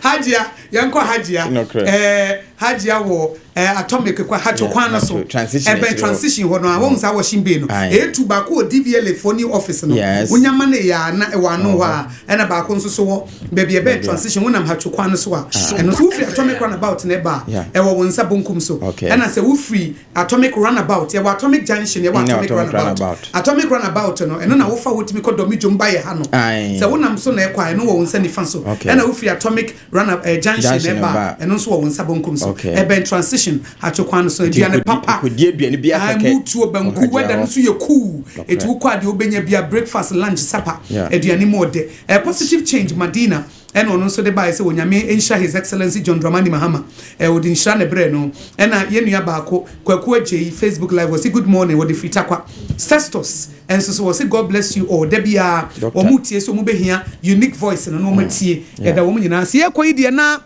Hajia, yɛnkɔ Hajia. Nokorɛ. Ɛɛ, Hajia wɔ Eh, atomic kwa hatcho kwan no so. Ɛbɛn transition hɔ no a, wɔn saa washing bay no. Etu baako wɔ DVLA foɔ new office no. Wonya ma no yɛ a na ɛwɔ ano hɔ a, ɛna baako nso so wɔ baabi ɛbɛn transition wonam hatcho kwan no so a. Ɛno nso wofiri atomic runabout na ɛba a, ɛwɔ wo nsa bonkum so. Ɛna sɛ wofiri atomic runabout, yɛwɔ atomic junction, yɛwɔ atomic runabout. Atomic runabout no, ɛno na wofa hɔ tumi kɔ Dɔmidwom ba yɛ ha no. Sɛ wonam so na ɛkɔ a, ɛno wɔ wo nsa nifa so. Ɛna wofiri atomic Run up eh, junction Junction ɛba ɛba. ɛno nso wɔ wo nsa bonkum so. Okay. Ɛbɛn transition atwo kwan no so. Nti Aduane nkodi- papa. nkodi aduane bi Ah, akɛkɛ. mutuo banku Ɔhagye weather no hɔ. nso yɛ cool. Nokorɛ. Eti wokɔ a deɛ wobɛnya bia breakfast, lunch, supper. Yeah. Aduane mu ɔdɛ. Eh, positive change Madina ɛna ɔno nso de baeɛ sɛ Onyame nhyira His Excellency John Dramani Mahama. Eh, ɔde nhyira na ɛbrɛɛ no. Ɛna yɛn nua baako Kwaku Agyei Facebook live ɔse good morning wɔde firi Tarkwa. Sestos nso so wɔse God bless you all da biara wɔn tie sɛ wɔn bɛhia unique voice no na wɔn atie yɛda wɔn nyinaa ase. Yɛkɔ yi deɛ na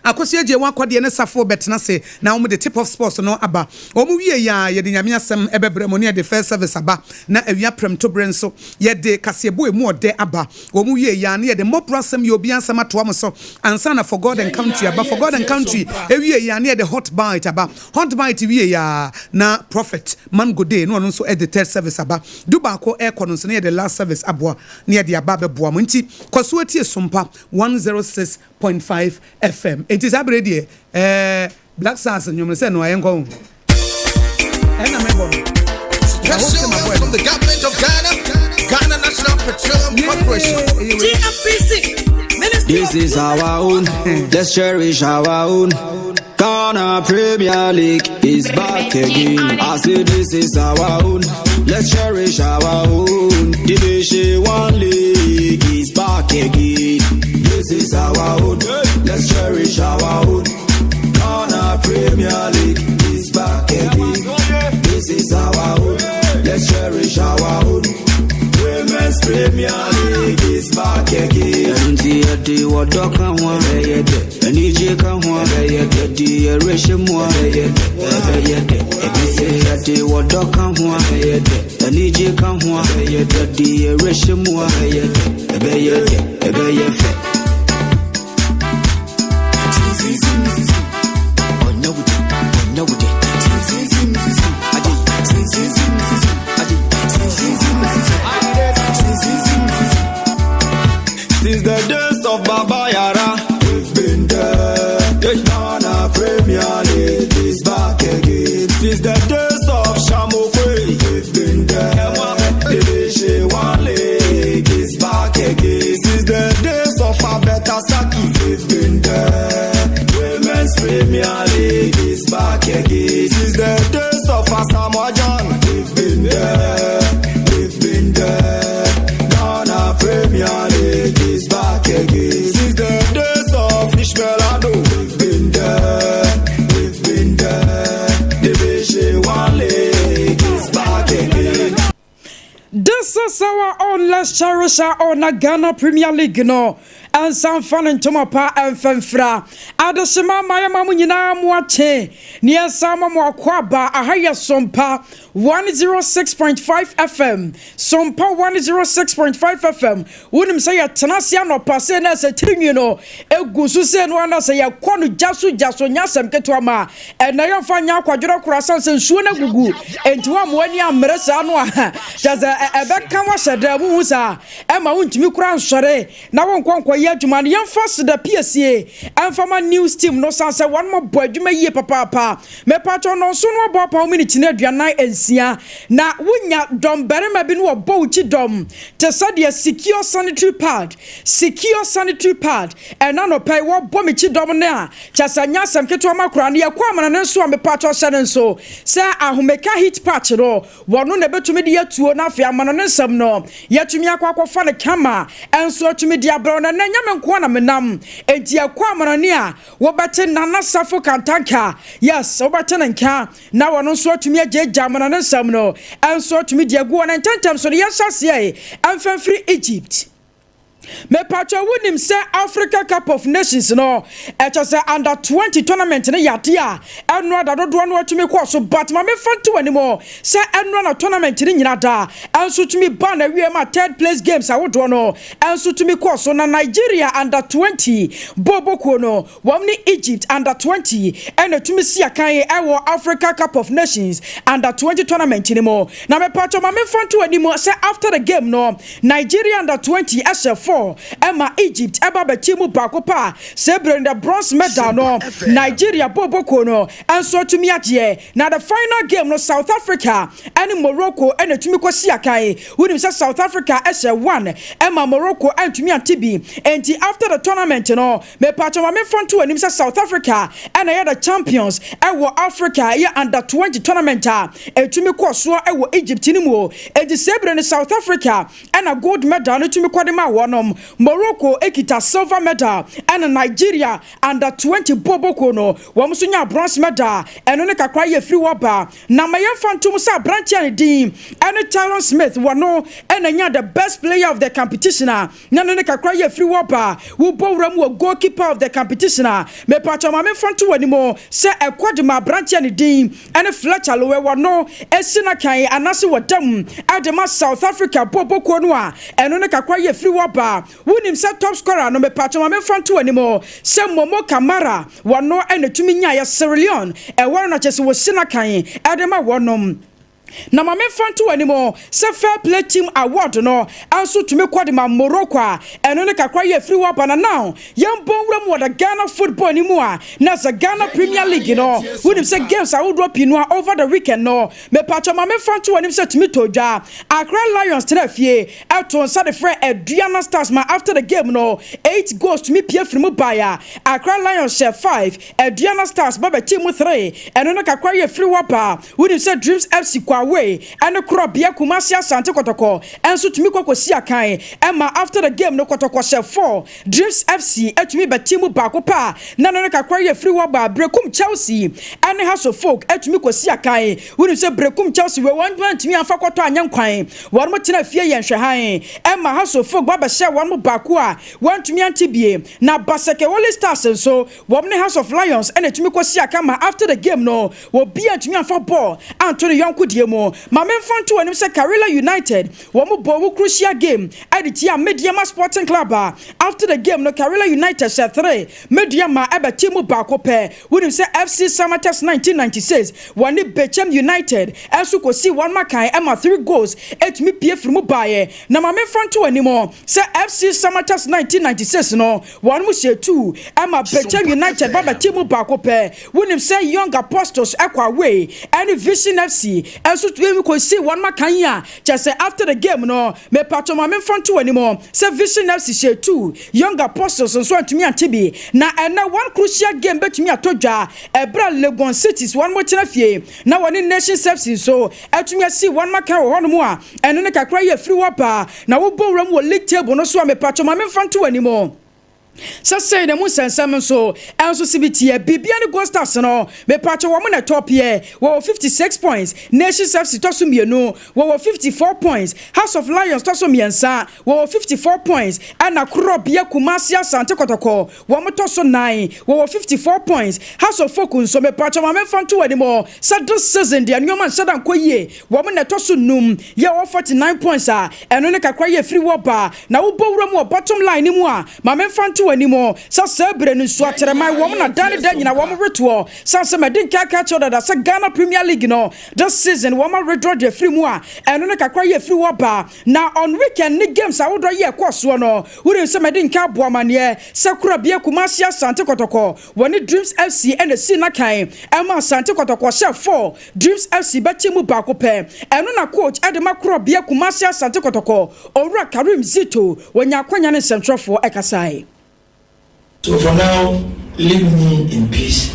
Akosua Adjei wɔn akɔdeɛ ne Safo bɛtena ase na wɔn de tip off sports no aba. Wɔn wie yɛ a yɛde Nyame asɛm bɛbrɛ mo ne yɛde first service aba na awia prɛmto berɛ nso yɛde kaseɛbɔ emu ɔdɛ aba. Wɔn wie yɛ a na yɛde mmɔborɔ asɛm yɛ obiara asɛm atoa mo so ansa na for God and country aba. For God and country wie yɛ a na yɛde hot bite aba. Hot bite wie yɛ a na prophet man go dey na ɔno nso de third service aba. Du baako rekɔ no nso na yɛde last service aboa na yɛde aba abɛboa mo. Nti kɔ so tie Sompa 106.5 FM. Nti saa berɛ yi deɛ ɛɛ. Black Stars nnwom no sɛ no a yɛnkɔ ho. Ɛna mebɔ no. Special mail from the government of Ghana, Ghana National Petroleum Corporation. GNPC. This is our own. Let's cherish our own. Ghana Premier League is back again. I say this is our own. Let's cherish our own. Division 1 League is back again. This is our own. Let's cherish our own. Ghana Premier League is back again. This is our own. Let's cherish our own. Women's Premier League is back again. Ɛnti yɛde wɔdɔ ka ho a ɛbɛyɛ dɛ. Anigye ka ho a ɛbɛyɛ dɛ. Yɛde yɛrehyɛ mu a ɛbɛyɛ dɛ. Ɛbɛyɛ dɛ. Ɛbɛyɛ yɛde wɔdɔ ka ho a ɛbɛyɛ dɛ. Anigye ka ho a ɛbɛyɛ dɛ. Yɛde yɛrehyɛ mu a ɛbɛyɛ dɛ. Ɛbɛyɛ dɛ. Ɛbɛyɛ fɛ. Since the days of Baba Yara, we've been there. Ghana Premier League is back again. Since the days of Shamokwe, we've been there. Division 1 League is back again. Since the days of Abeta Saki, we've been there. Women's Premier League is back again. Since the days of Asamoah Gyan, we've been there. We've been there. Ghana Premier League is back again. Since the days of Ishmael Addo, we've been there. We've been there. Division 1 League is back again. This is our own, let's cherish our own Ghana Premier League no. Ɛnsa mfa ne ntoma pa ɛmfa mfira. Adehyema ma yɛma mo nyinaa mo akye. Ne yɛnsa ma mo akɔ aba aha yɛ Sompa 106.5 FM. Sompa 106.5 FM. Wonim sɛ yɛtena ase anɔpa sɛ na sɛ tirinwi no egu so sɛ no ana sɛ yɛkɔ no gya so gya so nya asɛm ketewa ma ɛnna yɛmfa nya akwadworɔ kora san sɛ nsuo no agugu. Enti wo a mo ani ammere saa no a kyɛ sɛ ɛbɛka wahyɛ dɛ muhu saa ɛma wontumi kora nsɔre na wonkɔ nkɔyɛ adwuma no. Yɛmfa seda piesie ɛmfa ma news team no san sɛ wɔn bɔ adwuma yie papaapa. Mepatɔ no nso no abɔ apam miniti no 46 na wonya dɔm barima bi no wɔbɔ wo kyi dɔm te sɛ deɛ Secure Sanitary Pad, Secure Sanitary Pad ɛna nɔpɛ yi wɔbɔ me kyi dɔm no a kyɛ sɛ nyɛ asɛm ketewa ma koraa no. Yɛkɔ amana no nso a mepatɔ hyɛ no nso sɛ ahomeka heat patch no wɔno na ɛbɛtumi de yɛtuo no. Afei amana no nsɛm no yɛtumi akɔ akɔfa no kama ɛnso atumi de abrɛw na nɛ nyame nko na menam. Enti yɛkɔ amanane a wobɛte Nana Safo Kantanka, yes, wobɛte ne nka na wɔno nso atumi agyagya amana ne nsɛm no ɛnso atumi de agu wɔ ne ntɛntɛm so no. Yɛnhyɛ aseɛ ɛmfa Egypt. Mepatwa wonim sɛ Africa Cup of Nations no ɛkyɛ sɛ under 20 tournament no yade a ɛno ada dodoɔ no atumi kɔɔ so, but ma mefa nto w'anim sɛ ɛno na tournament no nyina da ɛnso tumi ba na wie ma third place games ahodoɔ no ɛnso tumi kɔɔ so. Na Nigeria under 20 bɔɔbɔkuo no wɔn ne Egypt under 20 ɛna tumi si akan ɛwɔ Africa Cup of Nations under 20 tournament no mu. Na mepatwa ma mefa nto w'anim sɛ after the game no, Nigeria under 20 ɛhyɛ 4 ɛma Egypt ɛba bɛkyi mu baako pa sɛ ebire the bronze medal no Nigeria bɔɔbɔkuo no ɛnso atumi agyeɛ. Na the final game no, South Africa ɛne Morocco ɛna tumi kɔsi akan. Wonim sɛ South Africa ɛhyɛ 1 ɛma Morocco ɛntumi ante bi. Enti after the tournament no, mepatwa ma memfa nto anim sɛ South Africa ɛna ɛyɛ the champions ɛwɔ Africa ɛyɛ under 20 tournament a ɛtumi kɔ soɔ ɛwɔ Egypt no mu o. Enti sɛ ebire no South Africa ɛna gold medal no tumi kɔde ma wɔnom, Morocco ekita silver medal, ɛna Nigeria under 20 boboko no wɔn nso nya bronze medal. Ɛno ne kakra yɛ firi wɔ ba. Na ma yɛmfa ntom sɛ aberanteɛ ne din ɛne Tyron Smith wɔno ɛna nya the best player of the competition a na no ne kakra yɛ firi wɔ ba. Wobɔ wura mu wɔ goalkeeper of the competition a mepatwa ma memfa nto wɔ anim sɛ ɛkɔ de ma aberanteɛ ne din ɛne Fletcher Lowe wɔno esi na kan anaasɛ wɔdam ɛde ma South Africa bɔbɔkuo no a ɛno ne kakra yɛ firi wɔ ba. Wonim sɛ top scorer no, mepatwa ma memfa nto anim sɛ Momo Kamara wɔno ɛna tumi nyaeɛ. Sierra Leone ɛwɔ no na kyɛ sɛ wɔsi na kan ɛde ma wɔnom. Na ma memfa nto w'anim sɛ Fair Play Team Award no nso tumi kɔ de ma Morocco a ɛno ne kakra yi afiri hɔ aba na now yɛmbɔ nwura mu wɔ the Ghana football no mu a na sɛ Ghana Premier League no wonim sɛ games ahodoɔ pii no a over the weekend no mepakyɛw ma memfa nto w'anim sɛ tumi tɔ dwa Accra Lions tena fie ɛto nsa de frɛ Aduana Stars ma after the game no 8 goals tumi pie firi mu baeɛ a Accra Lions hyɛ 5 Aduana Stars ba bɛkyee mu 3 ɛno ne kakra yi afiri hɔ aba. Wonim sɛ Dreams FC kɔ away ɛne korɔbea Kumasi Asante Kɔtɔkɔ nso tumi kɔ kɔsi akan ma after the game no Kɔtɔkɔ hyɛ 4 Dreams FC tumi bɛte mu baako pɛ a na ɛno ne kakra yi afiri hɔ aba Berekum Chelsea ɛne Hearts of Oak tumi kɔsi akan. Wonim sɛ Berekum Chelsea wei wɔn antumi amfa kɔtɔ anyɛ nkwan wɔn tena fie yɛ nhwɛhan ma Hearts of Oak ba bɛhyɛ wɔn baako a wɔantumi ante bie na Baseke Holy Stars nso Wɔn ne House of Lions na ɛtumi kɔsi aka ma after the game no obiara antumi amfa bɔɔl anto ne yɔnko deɛ mu. Ma memfa nto w'anim sɛ Karela United wɔn bɔɔ wɔn crucial game de tiaa Medeama Sporting Club a after the game no Karela United hyɛ 3 Medeama ɛbɛtee mu baako pɛ. Wonim sɛ FC Samatex 1996 wɔne Bechem United nso kɔsii wɔn akan ma 3 goals tumi pue firi mu baeɛ. Na ma memfa nto w'anim sɛ FC Samatex 1996 no Wɔn mu hyɛ tuu ma Bechem United ba bɛte mu baako pɛ. Wonim sɛ Young Apostles kɔ away ɛne Vision FC nso tumi kɔsii wɔn akan yi a kyerɛ sɛ after the game no mepatwɔ ma memfa nto w'anim sɛ Vision FC hyɛ tuu Young Apostles nso antumi ante bi na ɛnnɛ one crucial game bɛtumi atɔ dwa ɛberɛ a Legon Cities wɔn tena fie na wɔne Nations FC nso atumi asi wɔn akan wɔ hɔnom a Ɛno ne kakra yi a ɛfiri hɔ aba na wobɔ wuram wɔ league table no so a mepatwɔ ma memfa nto w'anim sɛ sei na mu nsɛnsɛm nso ɛnso si bi teɛ. Biribia ne Gold Stars no mepatwɔ wɔn na ɛtɔ peɛ wɔwɔ 56 points, Nations FC tɔ so mmienu wɔwɔ 54 points, House of Lions tɔ so mmiɛnsa wɔwɔ 54 points ɛna Korɔbea Kumasi Asante Kɔtɔkɔ Wɔn tɔ so nan, wɔwɔ 54 points. Hearts of Oak nso, mepakyɛw ma memfa nto w'anim sɛ this season deɛ nneɛma nhyɛ da nkɔ yie. Wɔn na ɛtɔ so nnum, yɛ wɔwɔ 49 points a ɛno ne kakra yi a ɛfiri hɔ ba. Na wobɔ wura mu wɔ bottom line no mu a, ma memfa nto w'anim sɛ saa berɛ no Nsuaterɛman wɔn na da ne da nyinaa wɔn retoɔ. Sane sɛ madi nkan aka akyerɛ wo dada sɛ Ghana Premier League no this season wɔn awedraw deɛ ɛfiri mu a ɛno ne kakra yi a ɛfiri hɔ ba. Na on weekend ne games ahodoɔ yi a ɛkɔɔ soɔ no, wonim sɛ madi nka abɔ amaneɛ sɛ Korabea Kumasi Asante Kɔtɔkɔ wɔne Dreams FC na ɛsii n'akan ɛma Asante Kɔtɔkɔ hyɛɛ 4, Dreams FC bɛkyee mu baako pɛ. Ɛno na coach de ma Korabea Kumasi Asante Kɔtɔkɔ, Owura Karim Zito, wɔnyaa akwanya ne nsɛntwerɛfoɔ ɛkasae. So for now, leave me in peace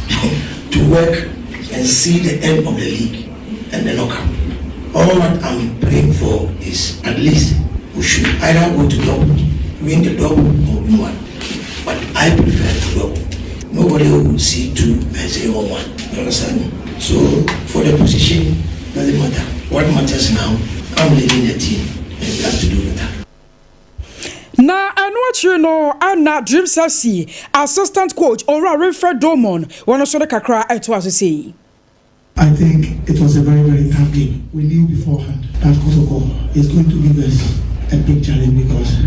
to work and see the end of the league and the knockout. All what I'm praying for is at least we should either go to double, win the double or win one. But I prefer to double. Nobody will see two and say one one. You understand me? So for the position, doesn't matter. What matters now, I'm leading the team and we have to do better. Na ɛno akyiri no na Dreams FC assistant coach Owura Winfred Dormon wɔn nso de kakra ɛtoa so sei. I think it was a very very tough game. We knew beforehand that Kotoko is going to give us a big challenge because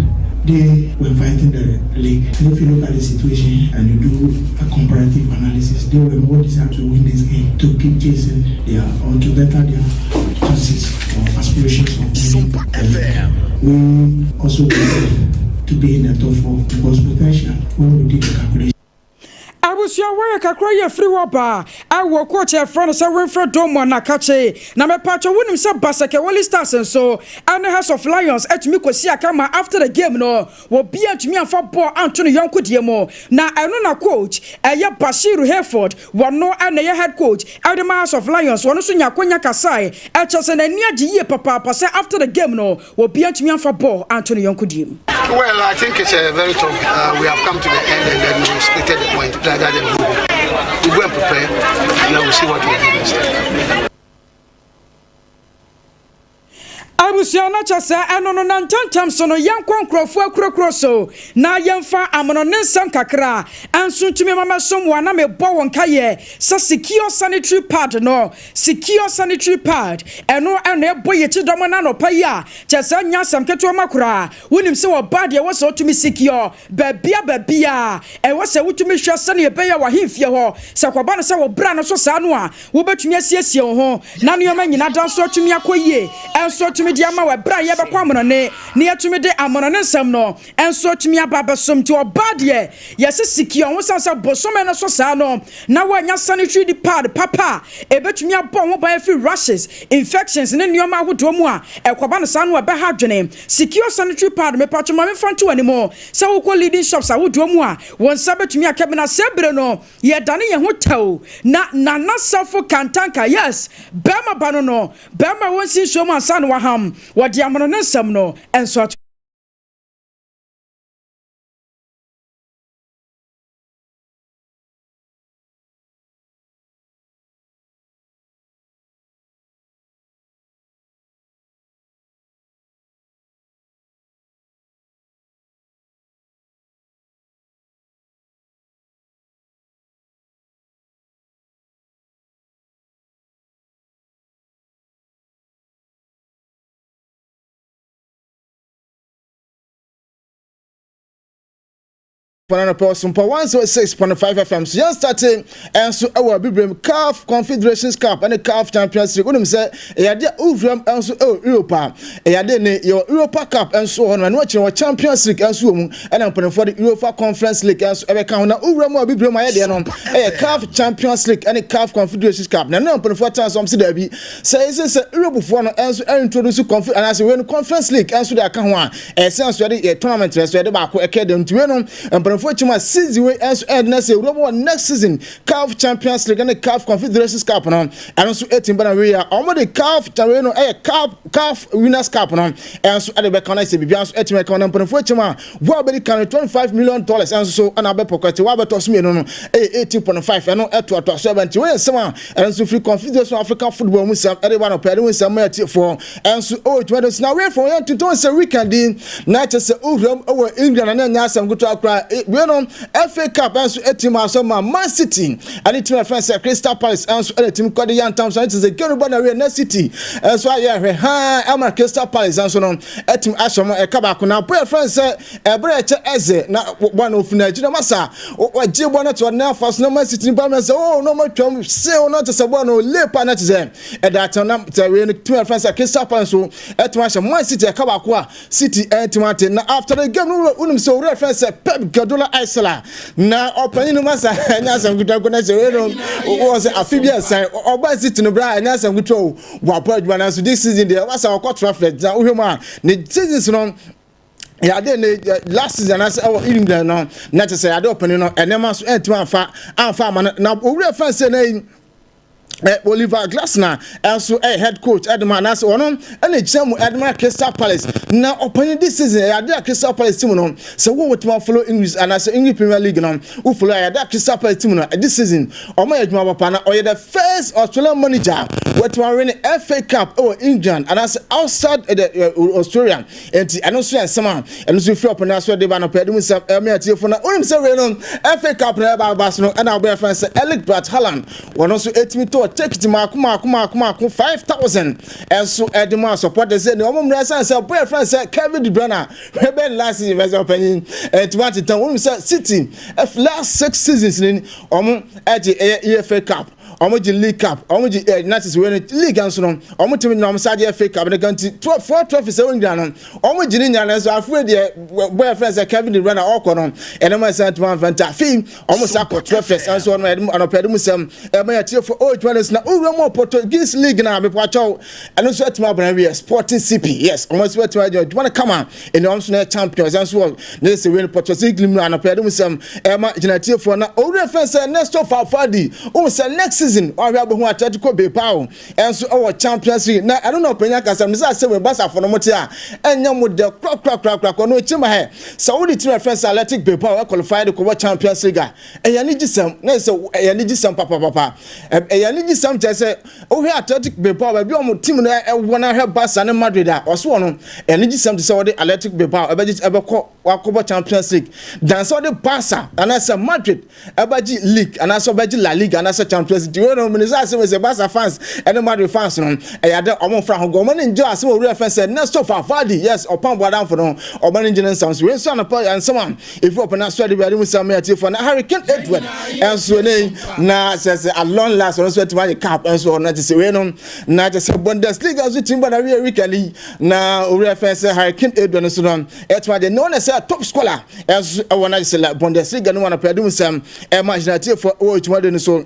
they were fighting the league. And if you look at the situation and you do a comparative analysis, they were more deserved to win this game to keep chasing their or to better their chances or aspirations of winning the league. We also wanted to be in the top four because potential when we did the calculation. Abusua wɔyɛ kakra yi afiri hɔ ba a wɔ coach a yɛfrɛ no sɛ Winfred Domo Nakakye na mepatwɔ wonim sɛ Basake Holy Stars nso ɛne House of Lions atumi kɔsi aka ma after the game no wɔbia ntumi amfa bɔɔl anto ne yɔnko deɛ mu na ɛno na coach ɛyɛ Bashiru Hayford wɔno ɛna ɛyɛ head coach ɛde ma House of Lions wɔno nso nya akonya kasae ɛkyɛ sɛ n'ani agye yie papaapa sɛ after the game no wɔbia ntumi amfa bɔɔl anto ne yɔnko deɛ mu. Well, I think it's a very tough. We have come to the end and then we split the point. Like that, then we go. We go and prepare and then we'll see what we do next time. Abusua no kyɛ sɛ ɛno no na ntɛmntɛm so no yɛnkɔ nkurɔfoɔ akuroakuro so na yɛmfa amono ne nsɛm kakra nso ntumi ma mɛsom wɔn na mebɔ wɔn nkaeɛ sɛ secure sanitary pad no secure sanitary pad ɛno na ɛbɔ yɛn kyidɔm no anɔpa yi a kyɛ sɛ nyɛ asɛm ketewa ma koraa. Wonim sɛ ɔbaa deɛ ɛwɔ sɛ ɔtumi secure baabia baabia ɛwɔ sɛ wotumi hwɛ sɛdeɛ ɛbɛyɛ w'ahemfie hɔ sɛ kɔba no sɛ wo bra no so saa no a wobɛtumi asiesie wo ho na nneɛma nyina da nso atumi akɔ yie nso atumi de ama wɔ ɛberɛ a yɛbɛkɔ amonɔne na yɛatumi de amonɔne nsɛm no nso atumi aba abɛsom. Nti ɔbaa deɛ yɛse secure ho sane sɛ bosome no so saa no na woanya sanitary pad papa a ɛbɛtumi abɔ wo ho ban afiri rashes, infections ne nneɛma ahodoɔ mu a ɛkɔba no saa no a ɛbɛha adwene. Secure sanitary pad, mepatwo ma memfa nto w'anim sɛ wokɔ leading shops ahodoɔ mu a wo nsa bɛtumi aka bi na saa bere no yɛdane yɛn ho tɛw na Nana Safo Kantanka, yes, bɛrima ba no no, bɛrima a wɔnsi nsuo mu ansa na waham, wɔde amono ne nsɛm no nso ato. Pananɔpɛ Ɔsompa 106.5 FM so yɛn starte nso wɔ Abibirem CAF Confederations Cup ne CAF Champions League. Wonim sɛ ɛyɛ adeɛ a wowuram nso wɔ Europe a ɛyɛ adeɛ ne yɛwɔ Europa Cup nso wɔ hɔ no ɛno akyi no wɔ Champions League nso wɔ mu ɛna mpanimfoɔ de UEFA Conference League nso ɛbɛka ho na wowura mu a Abibirem ayɛ deɛ no ɛyɛ CAF Champions League ne CAF Confederations Cup na ɛno na mpanimfoɔ atena so wɔn se daabi sɛ ɛsɛ sɛ Europefoɔ no nso introduce conf anaasɛ wei no Conference League nso de aka ho a Ɛsan so yɛde yɛ tournament no so yɛde baako ɛkɛ dɛm nti wei no mpanimfoɔ kyim a season wei nso ɛde na sɛ ewura mu wɔ next season CAF Champions League ne CAF Confederations Cup no ɛno nso ɛtim ba na wei a wɔn de CAF wei no ɛyɛ CAF CAF Winners Cup no ɛnso ɛde bɛka na sɛ biribiara nso ɛtim ɛka na mpanimfoɔ kyim a wɔn a bɛdi kan no 25 million dollars ɛnso so ɛna abɛ pɔkɛte wɔn abɛtɔ so mmienu no ɛyɛ 18.5 ɛno ɛtoatoa so ɛbɛn nti wei yɛ nsɛm a ɛno nso firi Confederation African Football mu nsɛm ɛde ba no pɛ ɛde ho nsɛm ma atiefoɔ Ɛnso ɛwɔ dwuma no so na awɛmfo yɛ ntontom sɛ weekend yi na kyɛ sɛ owuram wɔ England na ɛnyɛ asɛm ketewa koraa. Wei no FA Cup ɛnso ɛtim asɔ ma Man City ɛne team ɛfɛn sɛ Crystal Palace ɛnso ɛna team kɔde yantam so ɛne sɛ game bɔ na wie na City ɛnso ayɛ hwɛ haa ɛma Crystal Palace ɛnso no ɛtim ahyɛ mo ɛka baako na bɔ ɛfɛn sɛ ɛberɛ ɛkyɛ ɛze na bɔ na ofina akyiri na masa wɔgye bɔ no to na afa so na Man City ba mɛ sɛ oh na ɔmatwam sew na kyɛ sɛ bɔ no lepa na kyɛ sɛ Ɛda atɛn na sɛ wei no team a yɛfrɛ sɛ Crystal Palace nso ɛtumi ahyɛ Man City ɛka baako a City ɛntumi ate na after the game no wonim sɛ owura yɛfrɛ sɛ Pep Guardiola Aisla na ɔpanyin no masa ɛnyɛ asɛm ketewa nko na sɛ wei no wɔ sɛ afe bi ɛsan ɔba City no bra ɛnyɛ asɛm ketewa o wabɔ adwuma nanso this season deɛ wasa ɔkɔ Trafford na wohwɛ mu a ne seasons no yɛade ne last season anaasɛ ɛwɔ England no na kyɛ sɛ yɛade ɔpanin no ɛnɛma nso ɛntumi amfa amfa ama no na owura fɛn sɛ na yi Oliver Glasner nso yɛ head coach ɛde ma anaasɛ ɔno ɛna gyina mu ɛde ma Crystal Palace na ɔpanyin this season ɛyɛ ade a Crystal Palace team no sɛ wo wotumi follow English anaasɛ English Premier League no wo follow ɛyɛ ade a Crystal Palace team no this season ɔmo yɛ adwuma papa na ɔyɛ the first Australian manager wɔtumi awe ne FA Cup ɛwɔ England anaasɛ outside the Australia Enti ɛno nso yɛ nsɛm a ɛno nso firi ɔpɛ no aso de ba no pɛ de mu nsɛm ɛmɛ atiefo na wonim sɛ wei no FA Cup na ɛba aba so no ɛna wobɛyɛ fɛn sɛ Erling Braut Haaland wɔn nso ɛtumi tɔɔ tekiti maako maako maako maako 5000 ɛnso ɛde mu a supporters sɛ ne wɔn mmerɛ ɛsan sɛ ɔbɛyɛ fɛn sɛ Kevin De Bruyne bɛn last season fɛ sɛ ɔpanyin ɛtumi atetɛn wonim sɛ City last six seasons ni wɔn ɛgye ɛyɛ EFL Cup Wɔn gye league cup, wɔn gye eh, na sisi wei no league nso no, wɔn tumi gyina wɔn sa gye FA cup ne kan ti twelve four trophies ɛwɔ nyina no, wɔn gye ne nyina no nso afei deɛ bɔyɛ fɛn sɛ Kevin De Bruyne ɔkɔ no, ɛnam ɛsɛn tuma nfa nti afei wɔn sa kɔ trophies nso wɔn ɛdum anɔpɛ ɛdum sɛm ɛmɛ yɛ tie fo ɔɔ twɛn na owura mu Portuguese league na mepɔ akyɛw ɛno nso atumi abana wiɛ Sporting CP yes wɔn nso atumi agyina adwuma no kama ɛnna wɔn nso na yɛ champions nso wɔ ne sɛ wei no Portuguese league mu anɔpɛ ɛdum sɛm ɛma gyina tiefoɔ na owura fɛn sɛ Ernesto Valverde ohun sɛ next season. season wahwɛ abɛhu Atletico Bilbao ɛnso ɛwɔ Champions League na ɛno na ɔpanyin akasa no sɛ asɛm wei Barca fo no mo te a ɛnyɛ mo dɛ korakorakorakora no akyi ma hɛ sɛ wode team ɛfrɛ sɛ Athletic Bilbao ɛqualify de kɔbɔ Champions League a, ɛyɛ anigyesɛm na ɛsɛ ɛyɛ anigyesɛm papapapa. Ɛyɛ anigyesɛm kyerɛ sɛ wohwɛ Athletic Bilbao baabi a wɔn team no ɛwɔ na ahwɛ Barca ne Madrid a ɔso wɔ no, anigyesɛm te sɛ wɔde Athletic Bilbao ɛbɛgye ɛbɛkɔ wakɔbɔ Champions League dan sɛ wɔde Barca anaasɛ Madrid ɛbɛgye league anaasɛ ɔbɛgye La Liga anaasɛ Champions League. Wei no mene sɛ asɛm sɛ Barca fans ɛne Madrid fans no ɛyɛ ade ɔmo mfra ho gɔ ɔmo ne ngye asɛm owura fɛn sɛ Ernesto Valverde, yes, ɔpam boadamfo no, ɔmo ne ngye ne nsɛm so. Wei nso anɔpa nsɛm a ɛfiri ɔpɛ no aso ade biade mu sɛm yɛtiefoɔ na Harry Kane Edward ɛnso ne na sɛ at long last ɔno nso atumi agye cap ɛnso ɔno te sɛ wei no na kyɛ sɛ Bundesliga nso tumi bɔ na wie weekend yi na owura fɛn sɛ Harry Kane Edward nso no ɛtumi agye ne ɔna sɛ top scorer ɛnso ɛwɔ na sɛ Bundesliga no mu anɔpa ade mu sɛm ɛma gyinatiefoɔ ɛwɔ dwumadi no so.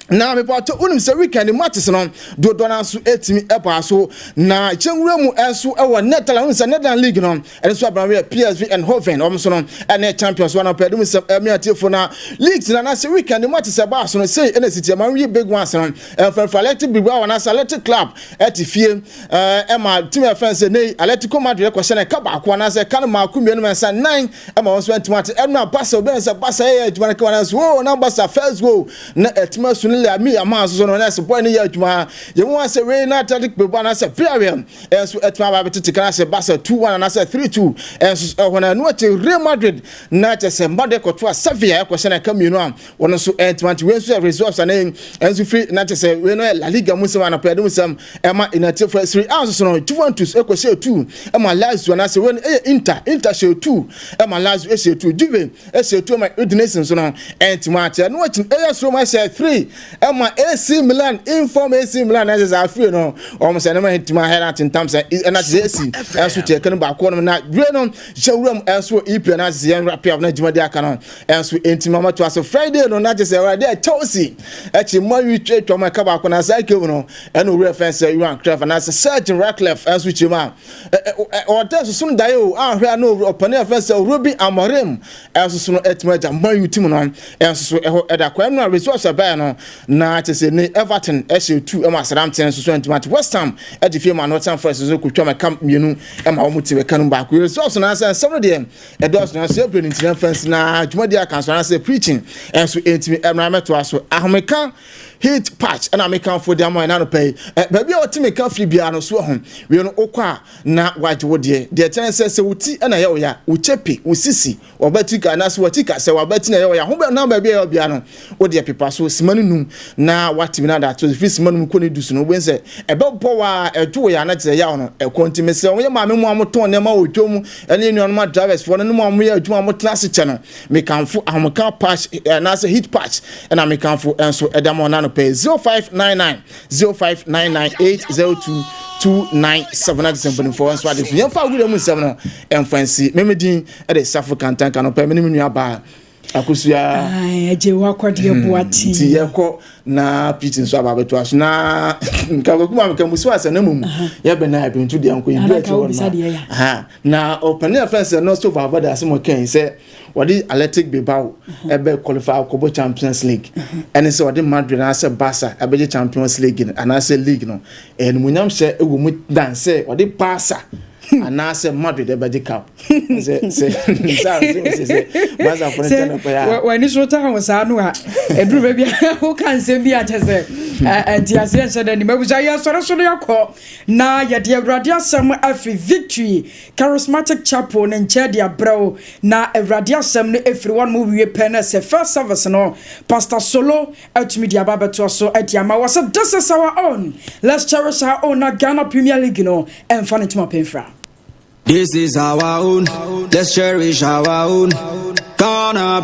Na mepatɔ wonim sɛ weekend matches no dodoɔ no nso ɛtumi ɛbaa so na kyɛnwura mu ɛnso ɛwɔ Netherland. Wonim sɛ Netherland league no ɛno nso abraham yɛ PSV Eindhoven, ɔmo nso no ɛne champions wɔn apɛ ɛdum sɛ ɛmi atiefo na leagues na n'asɛ weekend matches ɛbaa so no sei ɛna esi tie ma nwi big ones no ɛfɛnfɛ Athletic Bilbao wɔn ase Athletic Club ɛte fie ɛma team ɛfɛn sɛ ne Atletico Madrid ɛkɔhyɛ no ɛka baako anaasɛ ɛka no maako mmienu mmiɛnsa nnan ɛma wɔn nso ɛntumi ate. Ɛno a Barca obi sɛ Barca ɛyɛ adwuma no kama na nso oo na Barca first goal na ɛtumi asu no Lamine Yamal nso so no na ɛsɛ boy no yɛ adwuma yɛn mu asɛ wei na Athletic Bilbao anaasɛ Villarreal ɛnso ɛtumi aba abɛtete kan asɛ Barca 2-1 anaasɛ 3-2 ɛnso ɛhɔ. Na ɛno akyi Real Madrid na kyɛ sɛ Madrid kɔto a Sevilla ɛkɔhyɛ no ɛka mmienu a wɔn nso ɛntumi ante. Wei nso yɛ results ane ɛnso firi na kyɛ sɛ wei no yɛ La Liga mu nsɛm anapɛ ɛde mu nsɛm ɛma ɛnatiefo. Serie A nso so no Juventus ɛkɔhyɛ 2 ɛma Lazio anaasɛ wei no ɛyɛ Inter, Inter hyɛ 2 ɛma Lazio ɛhyɛ 2, Juve ɛhyɛ 2 ɛma Udinese nso no ɛntumi ate. Ɛno akyi ɛyɛ Roma hyɛ 3 ɛma AC Milan, inform AC Milan ɛsɛ sɛ afei no wɔn sɛ ɛnɛma ɛntumi ahɛ na atentam sɛ ɛna kyerɛ AC ɛnso kyerɛ kɛne baako no na wie no hyɛ wuram ɛnso EPL na sɛ yɛn wrap up na dwumadi aka no ɛnso ɛntumi amatoa so. Friday no na kyerɛ sɛ ɛwɔde a Chelsea ɛkyi Man U twɛ mu ɛka baako na saa game no ɛna owurɛ fɛn sɛ Johan Cruyff anaasɛ Sir Jim Ratcliffe ɛnso kyerɛ mu a ɔtɛ soso no daeɛ o ahwɛ a na ɔpani ɛfɛn sɛ Ruben Amorim ɛnso so no ɛtumi agya Man U team no ɛnso so ɛhɔ ɛda kwan no a results ɛbɛɛ no na kyerɛ sɛ ne Everton ɛhyɛ 2 ɛma Southampton nso so ɛntumi ate. West Ham ɛde fie ma Nottingham Forest nso kotwa ma ɛka mmienu ɛma wɔn ti ɛka no baako. Results no asɛ nsɛm no deɛ ɛdɔɔso na so ɛbrɛ ne ntina fɛnsi na dwumadi aka so anaasɛ preaching ɛnso ɛntumi ɛmra mɛtoa so. Ahomeka Heat Patch ɛna mekamfo de ama ɛna no pɛ yi ɛ baabi a wɔte meka firi biara no so ho wei no wokɔ a na wagye wo deɛ kyɛn sɛ wo ti ɛna ɛyɛ wo ya, wo kyɛpe, wo sisi, wɔbɛti ka anaasɛ wɔti ka sɛ wɔbɛti na ɛyɛ wo ya ho bɛ na baabi a ɛyɛ biara no wo deɛ pepa so sima no num na watumi no ada to firi sima no mu kɔ ne du so no wobɛhu sɛ ɛbɛbɔ wa ɛdwo wo ya na kyerɛ yaw no ɛkɔ. Nti mesrɛ wɔyɛ maame mu a motɔn nneɛma wɔ dwom ɛne nnuanom a drivers foɔ no ne mu a moyɛ adwuma a motena ase kyɛ no, mekamfo Ahomeka Patch anaasɛ Heat Patch ɛna mekamfo ɛnso ɛda ma ɔna no pɛ 0599 0599 802 297 ade sɛ mpanimfoɔ nso ade so yɛmfa awura mu nsɛm no ɛmfa nsi memedin ɛde Safo Kantanka no pɛ mene me nua baa Akosua. Agye wakɔdeɛ boate. Nti yɛkɔ na preaching nso aba abɛtoa so na nka kwaku ma meka musu asɛ na mmom yɛbɛ na ɛbɛntu deɛ nkɔ yɛdu akyi hɔ no na ɔpani a fɛn sɛ no so Valverde asɛm ɔkɛn sɛ wɔde Athletic Bilbao ɛbɛ qualify akɔbɔ Champions League ɛne sɛ wɔde Madrid anaasɛ Barca ɛbɛgye Champions League no anaasɛ league no ɛnumunyam hyɛ ɛwɔ mu dan sɛ wɔde Barca anaasɛ Madrid ɛbɛgye cup sɛ sɛ sɛ Barca fo no kyɛ no pɛ a. W'ani so ta ho saa no a ɛduru baabi a woka nsɛm bi akyɛ sɛ nteaseɛ nhyɛ da nim. Abusua, yɛsɔre so no yɛkɔ na yɛde Awurade asɛm afiri Victory Charismatic Chapel ne nkyɛn de abrɛw na Awurade asɛm no ɛfiri wɔn mu wie pɛ no sɛ first service no Pastor Solo atumi de aba abɛtoa so de ama wɔ sɛ this is our own, let's cherish our own na Ghana Premier League no ɛmfa ne ntoma pɛmfra. This is our own, let's cherish our own. Ghana.